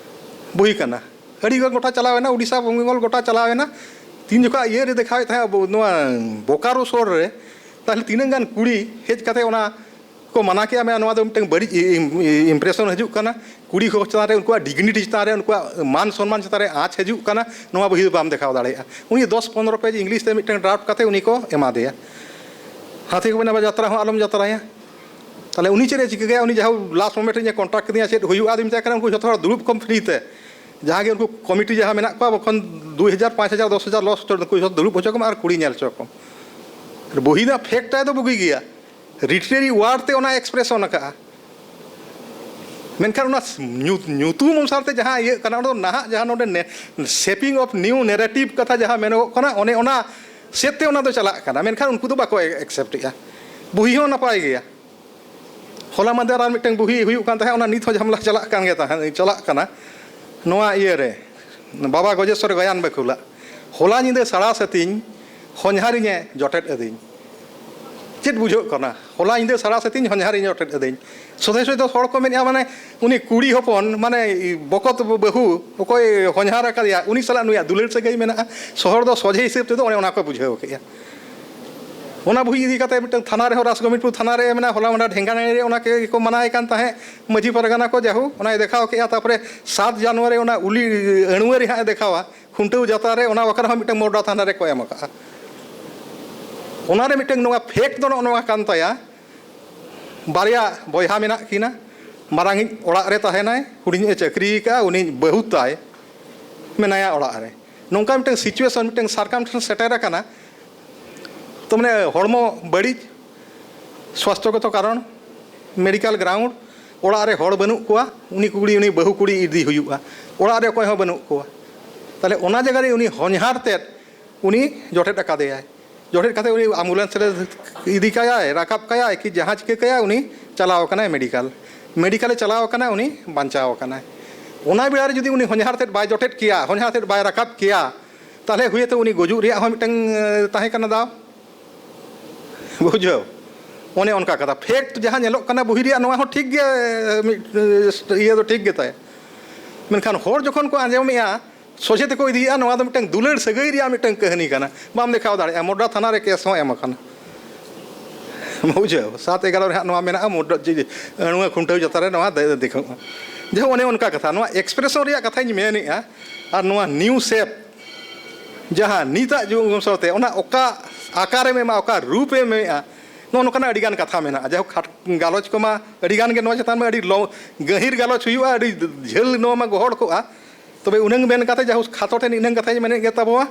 ᱵᱩᱦᱤ ᱠᱟᱱᱟ᱾ ᱟᱹᱰᱤ ᱜᱚᱴᱟ ᱪᱟᱞᱟᱣ ᱮᱱᱟ, ᱳᱰᱤᱥᱟ, ᱵᱮᱝᱜᱚᱞ ᱜᱚᱴᱟ ᱪᱟᱞᱟᱣ ᱮᱱᱟ᱾ ᱛᱤᱱ ᱡᱚᱠᱷᱟ ᱤᱭᱟᱹ ᱨᱮ ᱫᱮᱠᱷᱟᱣᱮᱫ ᱛᱟᱦᱮᱸᱫ ᱟᱵᱚ ᱱᱚᱣᱟ ᱵᱳᱠᱟᱨᱳ ᱥᱳᱨ ᱨᱮ, ᱛᱟᱦᱞᱮ ᱛᱤᱱᱟᱹᱜ ᱜᱟᱱ ᱠᱩᱲᱤ ᱦᱮᱡ ᱠᱟᱛᱮ ᱚᱱᱟ ᱠᱚ ᱢᱟᱱᱟ ᱠᱮᱜᱼᱟ, ᱢᱮᱱᱟ ᱱᱚᱣᱟ ᱫᱚ ᱢᱤᱫᱴᱟᱝ ᱵᱟᱹᱲᱤᱡ ᱤ-, ᱤᱢ-, ᱤ-, impression ᱦᱤᱡᱩᱜ ᱠᱟᱱᱟ, ᱠᱩᱲᱤ ᱠᱚ ᱪᱮᱛᱟᱱ ᱨᱮ, ᱩᱱᱠᱩᱣᱟᱜ dignity ᱪᱮᱛᱟᱱ ᱨᱮ, ᱩᱱᱠᱩᱣᱟᱜ ᱢᱟᱱ ᱥᱚᱱᱢᱟᱱ ᱪᱮᱛᱟᱱ ᱨᱮ ᱟᱸᱪ ᱦᱤᱡᱩᱜ ᱠᱟᱱᱟ, ᱱᱚᱣᱟ ᱵᱚᱦᱤ ᱫᱚ ᱵᱟᱢ ᱫᱮᱠᱷᱟᱣ ᱫᱟᱲᱮᱭᱟᱜᱼᱟ᱾ ᱩᱱᱤ ᱫᱚᱥ ᱯᱚᱱᱨᱚ page English ᱛᱮ ᱢᱤᱫᱴᱟᱝ draft ᱠᱟᱛᱮ ᱩᱱᱤ ᱠᱚ ᱮᱢᱟ ᱫᱮᱭᱟ᱾ ᱦᱟᱛᱮ ᱠᱚ ᱢᱮᱱᱟ, "ᱵᱟ, ᱡᱟᱛᱨᱟ ᱦᱚᱸ ᱟᱞᱚᱢ ᱡᱟᱛᱨᱟᱭᱟ᱾" ᱛᱟᱦᱞᱮ ᱩᱱᱤ ᱪᱮᱫ ᱮ ᱪᱤᱠᱟᱹ ᱠᱮᱫᱟ? ᱩᱱᱤ ᱡᱟᱦᱟᱸ last moment ᱨᱮ ᱤᱧᱮ contact ᱠᱤᱫᱤᱧᱟ, ᱪᱮᱫ ᱦᱩᱭᱩᱜᱼᱟ? ᱟᱫᱚᱧ ᱢᱮᱛᱟᱭ ᱠᱟᱱᱟ, ᱩᱱᱠᱩ ᱡᱷᱚᱛᱚ ᱦᱚᱲ ᱫᱩᱲᱩᱵ ᱠᱚᱢ free ᱛᱮ, ᱡᱟᱦᱟᱸ ᱜᱮ ᱩᱱᱠᱩ ᱠᱚᱢᱤᱴᱤ ᱡᱟᱦᱟᱸ ᱢᱮᱱᱟᱜ ᱠᱚᱣᱟ, ᱵᱟᱠᱷᱟᱱ ᱫᱩᱭ ᱦᱟᱡᱟᱨ, ᱯᱟᱸᱪ ᱦᱟᱡᱟᱨ, ᱫᱚᱥ ᱦᱟᱡᱟᱨ loss ᱦᱚᱪᱚ, ᱩᱱᱠᱩ ᱡᱷᱚᱛᱚ ᱫᱩᱲᱩᱵ ᱦᱚᱪᱚ ᱠᱚᱢ ᱟᱨ ᱠᱩᱲᱤ ᱧᱮᱞ ᱦᱚᱪᱚ ᱠᱚᱢ᱾ ᱵᱚᱦᱤ ᱨᱮᱱᱟᱜ fact ᱛᱟᱭ ᱫᱚ ᱵᱩᱜᱤ ᱜᱮᱭᱟ, literary word ᱛᱮ ᱚᱱᱟ expression ᱟᱠᱟᱜᱼᱟ᱾ ᱢᱮᱱᱠᱷᱟᱱ ᱚᱱᱟ ᱧᱩ-, ᱧᱩᱛᱩᱢ ᱚᱱᱩᱥᱟᱨ ᱛᱮ ᱡᱟᱦᱟᱸ ᱤᱭᱟᱹᱜ ᱠᱟᱱᱟ, ᱚᱱᱟ ᱫᱚ ᱱᱟᱦᱟᱜ ᱡᱟᱦᱟᱸ ᱱᱚᱰᱮ ᱱᱮ-, shaping of new narrative ᱠᱟᱛᱷᱟ ᱡᱟᱦᱟᱸ ᱢᱮᱱᱚᱜᱚᱜ ᱠᱟᱱᱟ, ᱚᱱᱮ ᱚᱱᱟ ᱥᱮᱫ ᱛᱮ ᱚᱱᱟ ᱫᱚ ᱪᱟᱞᱟᱜ ᱠᱟᱱᱟ, ᱢᱮᱱᱠᱷᱟᱱ ᱩᱱᱠᱩ ᱫᱚ ᱵᱟᱠᱚ accept ᱮᱫᱼᱟ᱾ ᱵᱩᱦᱤ ᱦᱚᱸ ᱱᱟᱯᱟᱭ ᱜᱮᱭᱟ᱾ ᱦᱚᱞᱟ ᱢᱟᱫᱷᱮᱨ ᱟᱨ ᱢᱤᱫᱴᱟᱝ ᱵᱩᱦᱤ ᱦᱩᱭᱩᱜ ᱠᱟᱱ ᱛᱟᱦᱮᱸᱫ, ᱚᱱᱟ ᱱᱤᱛ ᱦᱚᱸ ᱡᱷᱟᱢᱞᱟ ᱪᱟᱞᱟᱜ ᱠᱟᱱ ᱜᱮ ᱛᱟᱦᱮᱸᱫ, ᱪᱟᱞᱟᱜ ᱠᱟᱱᱟ᱾ ᱱᱚᱣᱟ ᱤᱭᱟᱹ ᱨᱮ, ᱵᱟᱵᱟ ᱜᱚᱡᱮᱥᱣᱚᱨ ᱜᱟᱭᱟᱱ ᱵᱟᱹᱠᱷᱩᱞᱟᱜ, "ᱦᱚᱞᱟ ᱧᱤᱫᱟᱹ ᱥᱟᱲᱟ ᱥᱟᱹᱛᱤᱧ ᱦᱚᱧᱦᱟᱨᱤᱧᱮ ᱡᱚᱴᱮᱫ ᱟᱹᱫᱤᱧ᱾" ᱪᱮᱫ ᱵᱩᱡᱷᱟᱹᱜ ᱠᱟᱱᱟ? "ᱦᱚᱞᱟ ᱧᱤᱫᱟᱹ ᱥᱟᱲᱟ ᱥᱟᱹᱛᱤᱧ ᱦᱚᱧᱦᱟᱨᱤᱧᱮ ᱡᱚᱴᱮᱫ ᱟᱹᱫᱤᱧ᱾" ᱥᱚᱫᱷᱮ ᱥᱚᱫᱷᱮ ᱦᱚᱲ ᱠᱚ ᱢᱮᱱᱮᱫᱼᱟ, ᱢᱟᱱᱮ, ᱩᱱᱤ ᱠᱩᱲᱤ ᱦᱚᱯᱚᱱ, ᱢᱟᱱᱮ, ᱵᱚᱠᱚᱛ ᱵᱟᱹᱦᱩ, ᱚᱠᱚᱭ ᱦᱚᱧᱦᱟᱨ ᱟᱠᱟᱫᱮᱭᱟ, ᱩᱱᱤ ᱥᱟᱞᱟᱜ ᱱᱩᱭᱟᱜ ᱫᱩᱞᱟᱹᱲ ᱥᱟᱹᱜᱟᱹᱭ ᱢᱮᱱᱟᱜᱼᱟ᱾ ᱥᱚᱦᱚᱨ ᱫᱚ ᱥᱚᱡᱷᱮ ᱦᱤᱥᱟᱹᱵ ᱛᱮᱫᱚ ᱚᱱᱮ ᱚᱱᱟ ᱠᱚ ᱵᱩᱡᱷᱟᱹᱣ ᱠᱮᱫᱼᱟ᱾ ᱚᱱᱟ ᱵᱩᱦᱤ ᱤᱫᱤ ᱠᱟᱛᱮ ᱢᱤᱫᱴᱟᱝ ᱛᱷᱟᱱᱟ ᱨᱮᱦᱚᱸ, ᱨᱟᱥᱜᱳᱵᱤᱱᱫᱯᱩᱨ ᱛᱷᱟᱱᱟ ᱨᱮ ᱢᱮᱱᱟᱜᱼᱟ, ᱦᱚᱞᱟ ᱢᱟᱦᱫᱮᱨ ᱰᱷᱮᱝᱜᱟᱱᱟᱹᱲᱤ ᱨᱮ ᱚᱱᱟ ᱠᱚ ᱢᱟᱱᱟᱭ ᱠᱟᱱ ᱛᱟᱦᱮᱸᱫ, ᱢᱟᱹᱡᱷᱤ ᱯᱟᱨᱜᱟᱱᱟ ᱠᱚ, ᱡᱟᱦᱳ, ᱚᱱᱟᱭ ᱫᱮᱠᱷᱟᱣ ᱠᱮᱫᱼᱟ᱾ ᱛᱟᱨᱯᱚᱨᱮ ᱥᱟᱛ ᱡᱟᱱᱩᱣᱟᱨᱤ ᱚᱱᱟ ᱩᱞᱤ ᱟᱹᱬᱩᱣᱟᱹ ᱨᱮ ᱦᱟᱸᱜ ᱮ ᱫᱮᱠᱷᱟᱣᱟ, ᱠᱷᱩᱱᱴᱟᱹᱣ ᱡᱟᱛᱨᱟ ᱨᱮ, ᱚᱱᱟ ᱵᱟᱠᱷᱨᱟ ᱦᱚᱸ ᱢᱤᱫᱴᱟᱝ ᱢᱚᱨᱰᱟ ᱛᱷᱟᱱᱟ ᱨᱮᱠᱚ ᱮᱢ ᱟᱠᱟᱫᱼᱟ᱾ ᱚᱱᱟ ᱨᱮ ᱢᱤᱫᱴᱟᱝ ᱱᱚᱣᱟ fact ᱫᱚ ᱱᱚᱜᱼᱚ ᱱᱚᱣᱟ ᱠᱟᱱ ᱛᱟᱭᱟ, ᱵᱟᱨᱭᱟ ᱵᱚᱭᱦᱟ ᱢᱮᱱᱟᱜ ᱠᱤᱱᱟ, ᱢᱟᱨᱟᱝᱤᱡ ᱚᱲᱟᱜ ᱨᱮ ᱛᱟᱦᱮᱱᱟᱭ, ᱦᱩᱰᱤᱧᱤᱡ ᱮ ᱪᱟᱹᱠᱨᱤ ᱟᱠᱟᱫᱼᱟ, ᱩᱱᱤ ᱵᱟᱹᱦᱩ ᱛᱟᱭ ᱢᱮᱱᱟᱭᱟ ᱚᱲᱟᱜ ᱨᱮ᱾ ᱱᱚᱝᱠᱟ ᱢᱤᱫᱴᱟᱝ situation, ᱢᱤᱫᱴᱟᱝ circumstance ᱥᱮᱴᱮᱨ ᱟᱠᱟᱱᱟ᱾ ᱛᱚ, ᱢᱟᱱᱮ, ᱦᱚᱲᱢᱚ ᱵᱟᱹᱲᱤᱡ, ᱥᱣᱟᱥᱛᱷᱚᱜᱚᱛᱚ ᱠᱟᱨᱚᱱ, medical ground, ᱚᱲᱟᱜ ᱨᱮ ᱦᱚᱲ ᱵᱟᱹᱱᱩᱜ ᱠᱚᱣᱟ, ᱩᱱᱤ ᱠᱩᱲᱤ, ᱩᱱᱤ ᱵᱟᱹᱦᱩ ᱠᱩᱲᱤ ᱤᱫᱤ ᱦᱩᱭᱩᱜᱼᱟ, ᱚᱲᱟᱜ ᱨᱮ ᱚᱠᱚᱭ ᱦᱚᱸ ᱵᱟᱹᱱᱩᱜ ᱠᱚᱣᱟ᱾ ᱛᱟᱦᱞᱮ ᱚᱱᱟ ᱡᱟᱭᱜᱟ ᱨᱮ ᱩᱱᱤ ᱦᱚᱧᱦᱟᱨ ᱛᱮᱫ ᱩᱱᱤ ᱡᱚᱴᱮᱫ ᱟᱠᱟᱫᱮᱭᱟᱭ᱾ ᱡᱚᱴᱮᱫ ᱠᱟᱛᱮ ᱩᱱᱤ ambulance ᱨᱮ ᱤᱫᱤ ᱠᱟᱭᱟᱭ, ᱨᱟᱠᱟᱵ ᱠᱟᱭᱟᱭ, ᱠᱤ ᱡᱟᱦᱟᱸ ᱪᱤᱠᱟᱹ ᱠᱟᱭᱟᱭ, ᱩᱱᱤ ᱪᱟᱞᱟᱣ ᱟᱠᱟᱱᱟᱭ medical᱾ Medical ᱮ ᱪᱟᱞᱟᱣ ᱟᱠᱟᱱᱟ, ᱩᱱᱤ ᱵᱟᱧᱪᱟᱣ ᱟᱠᱟᱱᱟᱭ᱾ ᱚᱱᱟ ᱵᱮᱲᱟ ᱨᱮ ᱡᱩᱫᱤ ᱩᱱᱤ ᱦᱚᱧᱦᱟᱨ ᱛᱮᱫ ᱵᱟᱭ ᱡᱚᱴᱮᱫ ᱠᱮᱭᱟ, ᱦᱚᱧᱦᱟᱨ ᱛᱮᱫ ᱵᱟᱭ ᱨᱟᱠᱟᱵ ᱠᱮᱭᱟ, ᱛᱟᱦᱞᱮ ᱦᱩᱭᱛᱚ ᱩᱱᱤ ᱜᱩᱡᱩᱜ ᱨᱮᱭᱟᱜ ᱦᱚᱸ ᱢᱤᱫᱴᱟᱝ, ᱮ, ᱛᱟᱦᱮᱸ ᱠᱟᱱᱟ ᱫᱟᱣ᱾ ᱵᱩᱡᱷᱟᱹᱣ? ᱚᱱᱮ ᱚᱱᱠᱟ ᱠᱟᱛᱷᱟ᱾ Fact ᱡᱟᱦᱟᱸ ᱧᱮᱞᱚᱜ ᱠᱟᱱᱟ ᱵᱩᱦᱤ ᱨᱮᱭᱟᱜ, ᱱᱚᱣᱟ ᱦᱚᱸ ᱴᱷᱤᱠ ᱜᱮ, ᱮ, ᱢᱤᱫ, ᱮ, ᱤᱭᱟᱹ ᱫᱚ ᱴᱷᱤᱠ ᱜᱮ ᱛᱟᱭ᱾ ᱢᱮᱱᱠᱷᱟᱱ ᱦᱚᱲ ᱡᱚᱠᱷᱚᱱ ᱠᱚ ᱟᱸᱡᱚᱢᱮᱜᱼᱟ, ᱥᱚᱡᱷᱮ ᱛᱮᱠᱚ ᱤᱫᱤᱭᱮᱜᱼᱟ, ᱱᱚᱣᱟ ᱫᱚ ᱢᱤᱫᱴᱟᱝ ᱫᱩᱞᱟᱹᱲ ᱥᱟᱹᱜᱟᱹᱭ ᱨᱮᱭᱟᱜ ᱢᱤᱫᱴᱟᱝ ᱠᱟᱹᱦᱱᱤ ᱠᱟᱱᱟ᱾ ᱵᱟᱢ ᱫᱮᱠᱷᱟᱣ ᱫᱟᱲᱮᱭᱟᱜᱼᱟ, ᱢᱚᱰᱨᱟ ᱛᱷᱟᱱᱟ ᱨᱮ case ᱦᱚᱸ ᱮᱢ ᱟᱠᱟᱱᱟ᱾ ᱵᱩᱡᱷᱟᱹᱣ? ᱥᱟᱛ ᱮᱜᱟᱨᱚ ᱨᱮ ᱦᱟᱸᱜ ᱱᱚᱣᱟ ᱢᱮᱱᱟᱜᱼᱟ, ᱢᱚᱰᱨᱟ ᱡᱮ, ᱱᱚᱣᱟ ᱠᱷᱩᱱᱴᱟᱹᱣ ᱡᱟᱛᱨᱟ ᱨᱮ ᱱᱚᱣᱟ ᱫᱮ-, ᱫᱮᱠᱷᱟᱣᱜᱼᱟ᱾ ᱡᱟᱦᱟᱸ ᱚᱱᱮ ᱚᱱᱠᱟ ᱠᱟᱛᱷᱟ, ᱱᱚᱣᱟ expression ᱨᱮᱭᱟᱜ ᱠᱟᱛᱷᱟᱧ ᱢᱮᱱᱮᱜᱼᱟ, ᱟᱨ ᱱᱚᱣᱟ new shape ᱡᱟᱦᱟᱸ ᱱᱤᱛᱟᱜ ᱡᱩᱜᱽ ᱥᱟᱶᱛᱮ ᱚᱱᱟ ᱚᱠᱟ ᱟᱠᱟᱨᱮᱢ ᱮᱢᱟ, ᱚᱠᱟ ᱨᱩᱯᱮᱢ ᱮᱢᱮᱜᱼᱟ, ᱱᱚᱜᱼᱚ ᱱᱚᱝᱠᱟᱱᱟᱜ ᱟᱹᱰᱤᱜᱟᱱ ᱠᱟᱛᱷᱟ ᱢᱮᱱᱟᱜᱼᱟ᱾ ᱡᱟᱭᱦᱳᱠ, ᱠᱷᱟᱴ-, ᱜᱟᱞᱚᱪ ᱠᱚᱢᱟ ᱟᱹᱰᱤᱜᱟᱱ ᱜᱮ ᱱᱚᱣᱟ ᱪᱮᱛᱟᱱ ᱢᱟ ᱟᱹᱰᱤ ᱞᱚ-, ᱜᱟᱹᱦᱤᱨ ᱜᱟᱞᱚᱪ ᱦᱩᱭᱩᱜᱼᱟ, ᱟᱹᱰᱤ ᱡᱷᱟᱹᱞ ᱱᱚᱣᱟ ᱢᱟ ᱜᱚᱦᱚᱲ ᱠᱚᱜᱼᱟ᱾ ᱛᱚᱵᱮ ᱩᱱᱟᱹᱝ ᱢᱮᱱ ᱠᱟᱛᱮ, ᱡᱟᱭᱦᱳᱠ, ᱠᱷᱟᱴᱚ ᱛᱮ ᱱᱤᱱᱟᱹᱝ ᱠᱟᱛᱷᱟᱧ ᱢᱮᱱᱮᱫ ᱜᱮ ᱛᱟᱵᱚᱣᱟ᱾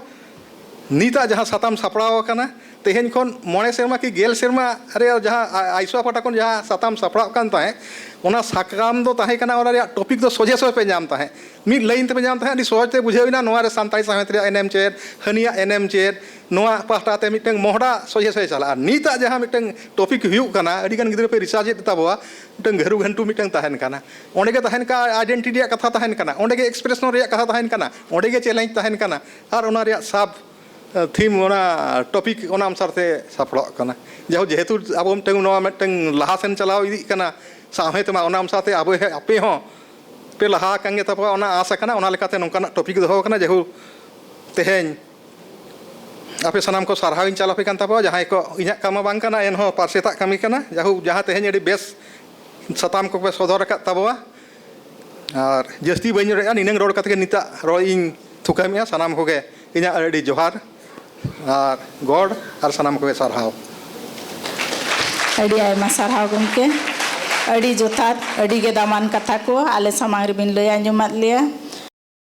ᱱᱤᱛᱟᱜ ᱡᱟᱦᱟᱸ ᱥᱟᱛᱟᱢ ᱥᱟᱯᱲᱟᱣ ᱟᱠᱟᱱᱟ, ᱛᱮᱦᱮᱧ ᱠᱷᱚᱱ ᱢᱚᱬᱮ ᱥᱮᱨᱢᱟ ᱠᱤ ᱜᱮᱞ ᱥᱮᱨᱢᱟ ᱨᱮ ᱡᱟᱦᱟᱸ ᱟ-, ᱟᱭᱥᱳᱣᱟ ᱯᱟᱦᱴᱟ ᱠᱷᱚᱱ ᱡᱟᱦᱟᱸ ᱥᱟᱛᱟᱢ ᱥᱟᱯᱲᱟᱣ ᱠᱟᱱ ᱛᱟᱦᱮᱸᱫ, ᱚᱱᱟ ᱥᱟᱠᱟᱢ ᱫᱚ ᱛᱟᱦᱮᱸ ᱠᱟᱱᱟ, ᱚᱱᱟ ᱨᱮᱭᱟᱜ ᱴᱚᱯᱤᱠ ᱫᱚ ᱥᱚᱡᱷᱮ ᱥᱚᱡᱷᱮ ᱯᱮ ᱧᱟᱢ ᱛᱟᱦᱮᱸᱫ, ᱢᱤᱫ ᱞᱟᱭᱤᱱ ᱛᱮᱯᱮ ᱧᱟᱢ ᱛᱟᱦᱮᱸᱫ, ᱟᱹᱰᱤ ᱥᱚᱦᱚᱡᱽ ᱛᱮ ᱵᱩᱡᱷᱟᱹᱣ ᱮᱱᱟ ᱱᱚᱣᱟ ᱨᱮ ᱥᱟᱱᱛᱟᱲᱤ ᱥᱟᱶᱦᱮᱫ ᱨᱮᱭᱟᱜ ᱮᱱᱮᱢ ᱪᱮᱫ, ᱦᱟᱹᱱᱤᱭᱟᱜ ᱮᱱᱮᱢ ᱪᱮᱫ, ᱱᱚᱣᱟ ᱯᱟᱦᱴᱟ ᱛᱮ ᱢᱤᱫᱴᱟᱝ ᱢᱚᱦᱰᱟ ᱥᱚᱡᱷᱮ ᱥᱚᱡᱷᱮ ᱪᱟᱞᱟᱜᱼᱟ᱾ ᱟᱨ ᱱᱤᱛᱟᱜ ᱡᱟᱦᱟᱸ ᱢᱤᱫᱴᱟᱝ ᱴᱚᱯᱤᱠ ᱦᱩᱭᱩᱜ ᱠᱟᱱᱟ, ᱟᱹᱰᱤ ᱜᱟᱱ ᱜᱤᱫᱽᱨᱟᱹ ᱯᱮ ᱨᱤᱥᱟᱨᱪ ᱮᱫ ᱛᱟᱵᱚᱣᱟ, ᱢᱤᱫᱴᱟᱝ ᱜᱷᱟᱹᱨᱩ ᱜᱷᱟᱹᱱᱴᱩ ᱢᱤᱫᱴᱟᱝ ᱛᱟᱦᱮᱱ ᱠᱟᱱᱟ, ᱚᱸᱰᱮ ᱜᱮ ᱛᱟᱦᱮᱱ ᱠᱟᱱᱟ ᱟᱭᱰᱮᱱᱴᱤᱴᱤ ᱨᱮᱭᱟᱜ ᱠᱟᱛᱷᱟ ᱛᱟᱦᱮᱱ ᱠᱟᱱᱟ, ᱚᱸᱰᱮ ᱜᱮ ᱮᱠᱥᱯᱨᱮᱥᱚᱱ ᱨᱮᱭᱟᱜ ᱠᱟᱛᱷᱟ ᱛᱟᱦᱮᱱ ᱠᱟᱱᱟ, ᱚᱸᱰᱮ ᱜᱮ ᱪᱮᱞᱮᱧᱡᱽ ᱛᱟᱦᱮᱱ ᱠᱟᱱᱟ, ᱟᱨ ᱚᱱᱟ ᱨᱮᱭᱟᱜ ᱥᱟᱵ ᱛᱷᱤᱢ, ᱚᱱᱟ ᱴᱚᱯᱤᱠ ᱚᱱᱟ ᱚᱱᱩᱥᱟᱨ ᱛᱮ ᱥᱟᱯᱲᱟᱜ ᱠᱟᱱᱟ᱾ ᱡᱟᱭᱦᱳᱠ, ᱡᱮᱦᱮᱛᱩ ᱟᱵᱚ ᱢᱤᱫᱴᱟᱝ ᱱᱚᱣᱟ ᱢᱤᱫᱴᱟᱝ ᱞᱟᱦᱟ ᱥᱮᱱ ᱪᱟᱞᱟᱣ ᱤᱫᱤᱜ ᱠᱟᱱᱟ ᱥᱟᱶᱦᱮᱫ ᱢᱟ, ᱚᱱᱟ ᱚᱱᱩᱥᱟᱨ ᱛᱮ ᱟᱵᱚ ᱦᱮ-, ᱟᱯᱮ ᱦᱚᱸ ᱯᱮ ᱞᱟᱦᱟ ᱟᱠᱟᱱ ᱜᱮ ᱛᱟᱵᱚᱣᱟ, ᱚᱱᱟ ᱟᱸᱥ ᱟᱠᱟᱱᱟ᱾ ᱚᱱᱟ ᱞᱮᱠᱟᱛᱮ ᱱᱚᱝᱠᱟᱱᱟᱜ ᱴᱚᱯᱤᱠ ᱫᱚᱦᱚ ᱟᱠᱟᱱᱟ᱾ ᱡᱟᱭᱦᱳᱠ, ᱛᱮᱦᱮᱧ ᱟᱯᱮ ᱥᱟᱱᱟᱢ ᱠᱚ ᱥᱟᱨᱦᱟᱣ ᱤᱧ ᱪᱟᱞ ᱟᱯᱮ ᱠᱟᱱ ᱛᱟᱵᱚᱣᱟ, ᱡᱟᱦᱟᱸᱭ ᱠᱚ ᱤᱧᱟᱹᱜ ᱠᱟᱢᱟ ᱵᱟᱝ ᱠᱟᱱᱟ, ᱮᱱᱦᱚᱸ ᱯᱟᱨᱥᱮᱛᱟᱜ ᱠᱟᱹᱢᱤ ᱠᱟᱱᱟ᱾ ᱡᱟᱭᱦᱳᱠ, ᱡᱟᱦᱟᱸ ᱛᱮᱦᱮᱧ ᱟᱹᱰᱤ ᱵᱮᱥ ᱥᱟᱛᱟᱢ ᱠᱚᱯᱮ ᱥᱚᱫᱚᱨ ᱟᱠᱟᱫ ᱛᱟᱵᱚᱣᱟ, ᱟᱨ ᱡᱟᱹᱥᱛᱤ ᱵᱟᱹᱧ ᱨᱚᱲᱮᱫᱼᱟ, ᱱᱤᱱᱟᱹᱝ ᱨᱚᱲ ᱠᱟᱛᱮ ᱜᱮ ᱱᱤᱛᱟᱜ ᱨᱚᱲ ᱤᱧ ᱛᱷᱩᱠᱟᱹᱢᱮᱫᱼᱟ᱾ ᱥᱟᱱᱟᱢ ᱠᱚᱜᱮ ᱤᱧᱟᱹᱜ ᱟᱹᱰᱤ ᱡᱚᱦᱟᱨ ᱟᱨ ᱜᱚᱰ ᱟᱨ ᱥᱟᱱᱟᱢ ᱠᱚᱜᱮ ᱥᱟᱨᱦᱟᱣ᱾ ᱟᱹᱰᱤ ᱟᱭᱢᱟ ᱥᱟᱨᱦᱟᱣ ᱜᱚᱢᱠᱮ, ᱟᱹᱰᱤ ᱡᱚᱛᱷᱟᱛ, ᱟᱹᱰᱤ ᱜᱮ ᱫᱟᱢᱟᱱ ᱠᱟᱛᱷᱟ ᱠᱚ ᱟᱞᱮ ᱥᱟᱢᱟᱝ ᱨᱮᱵᱤᱱ ᱞᱟᱹᱭ ᱟᱸᱡᱚᱢᱟᱫ ᱞᱮᱭᱟ᱾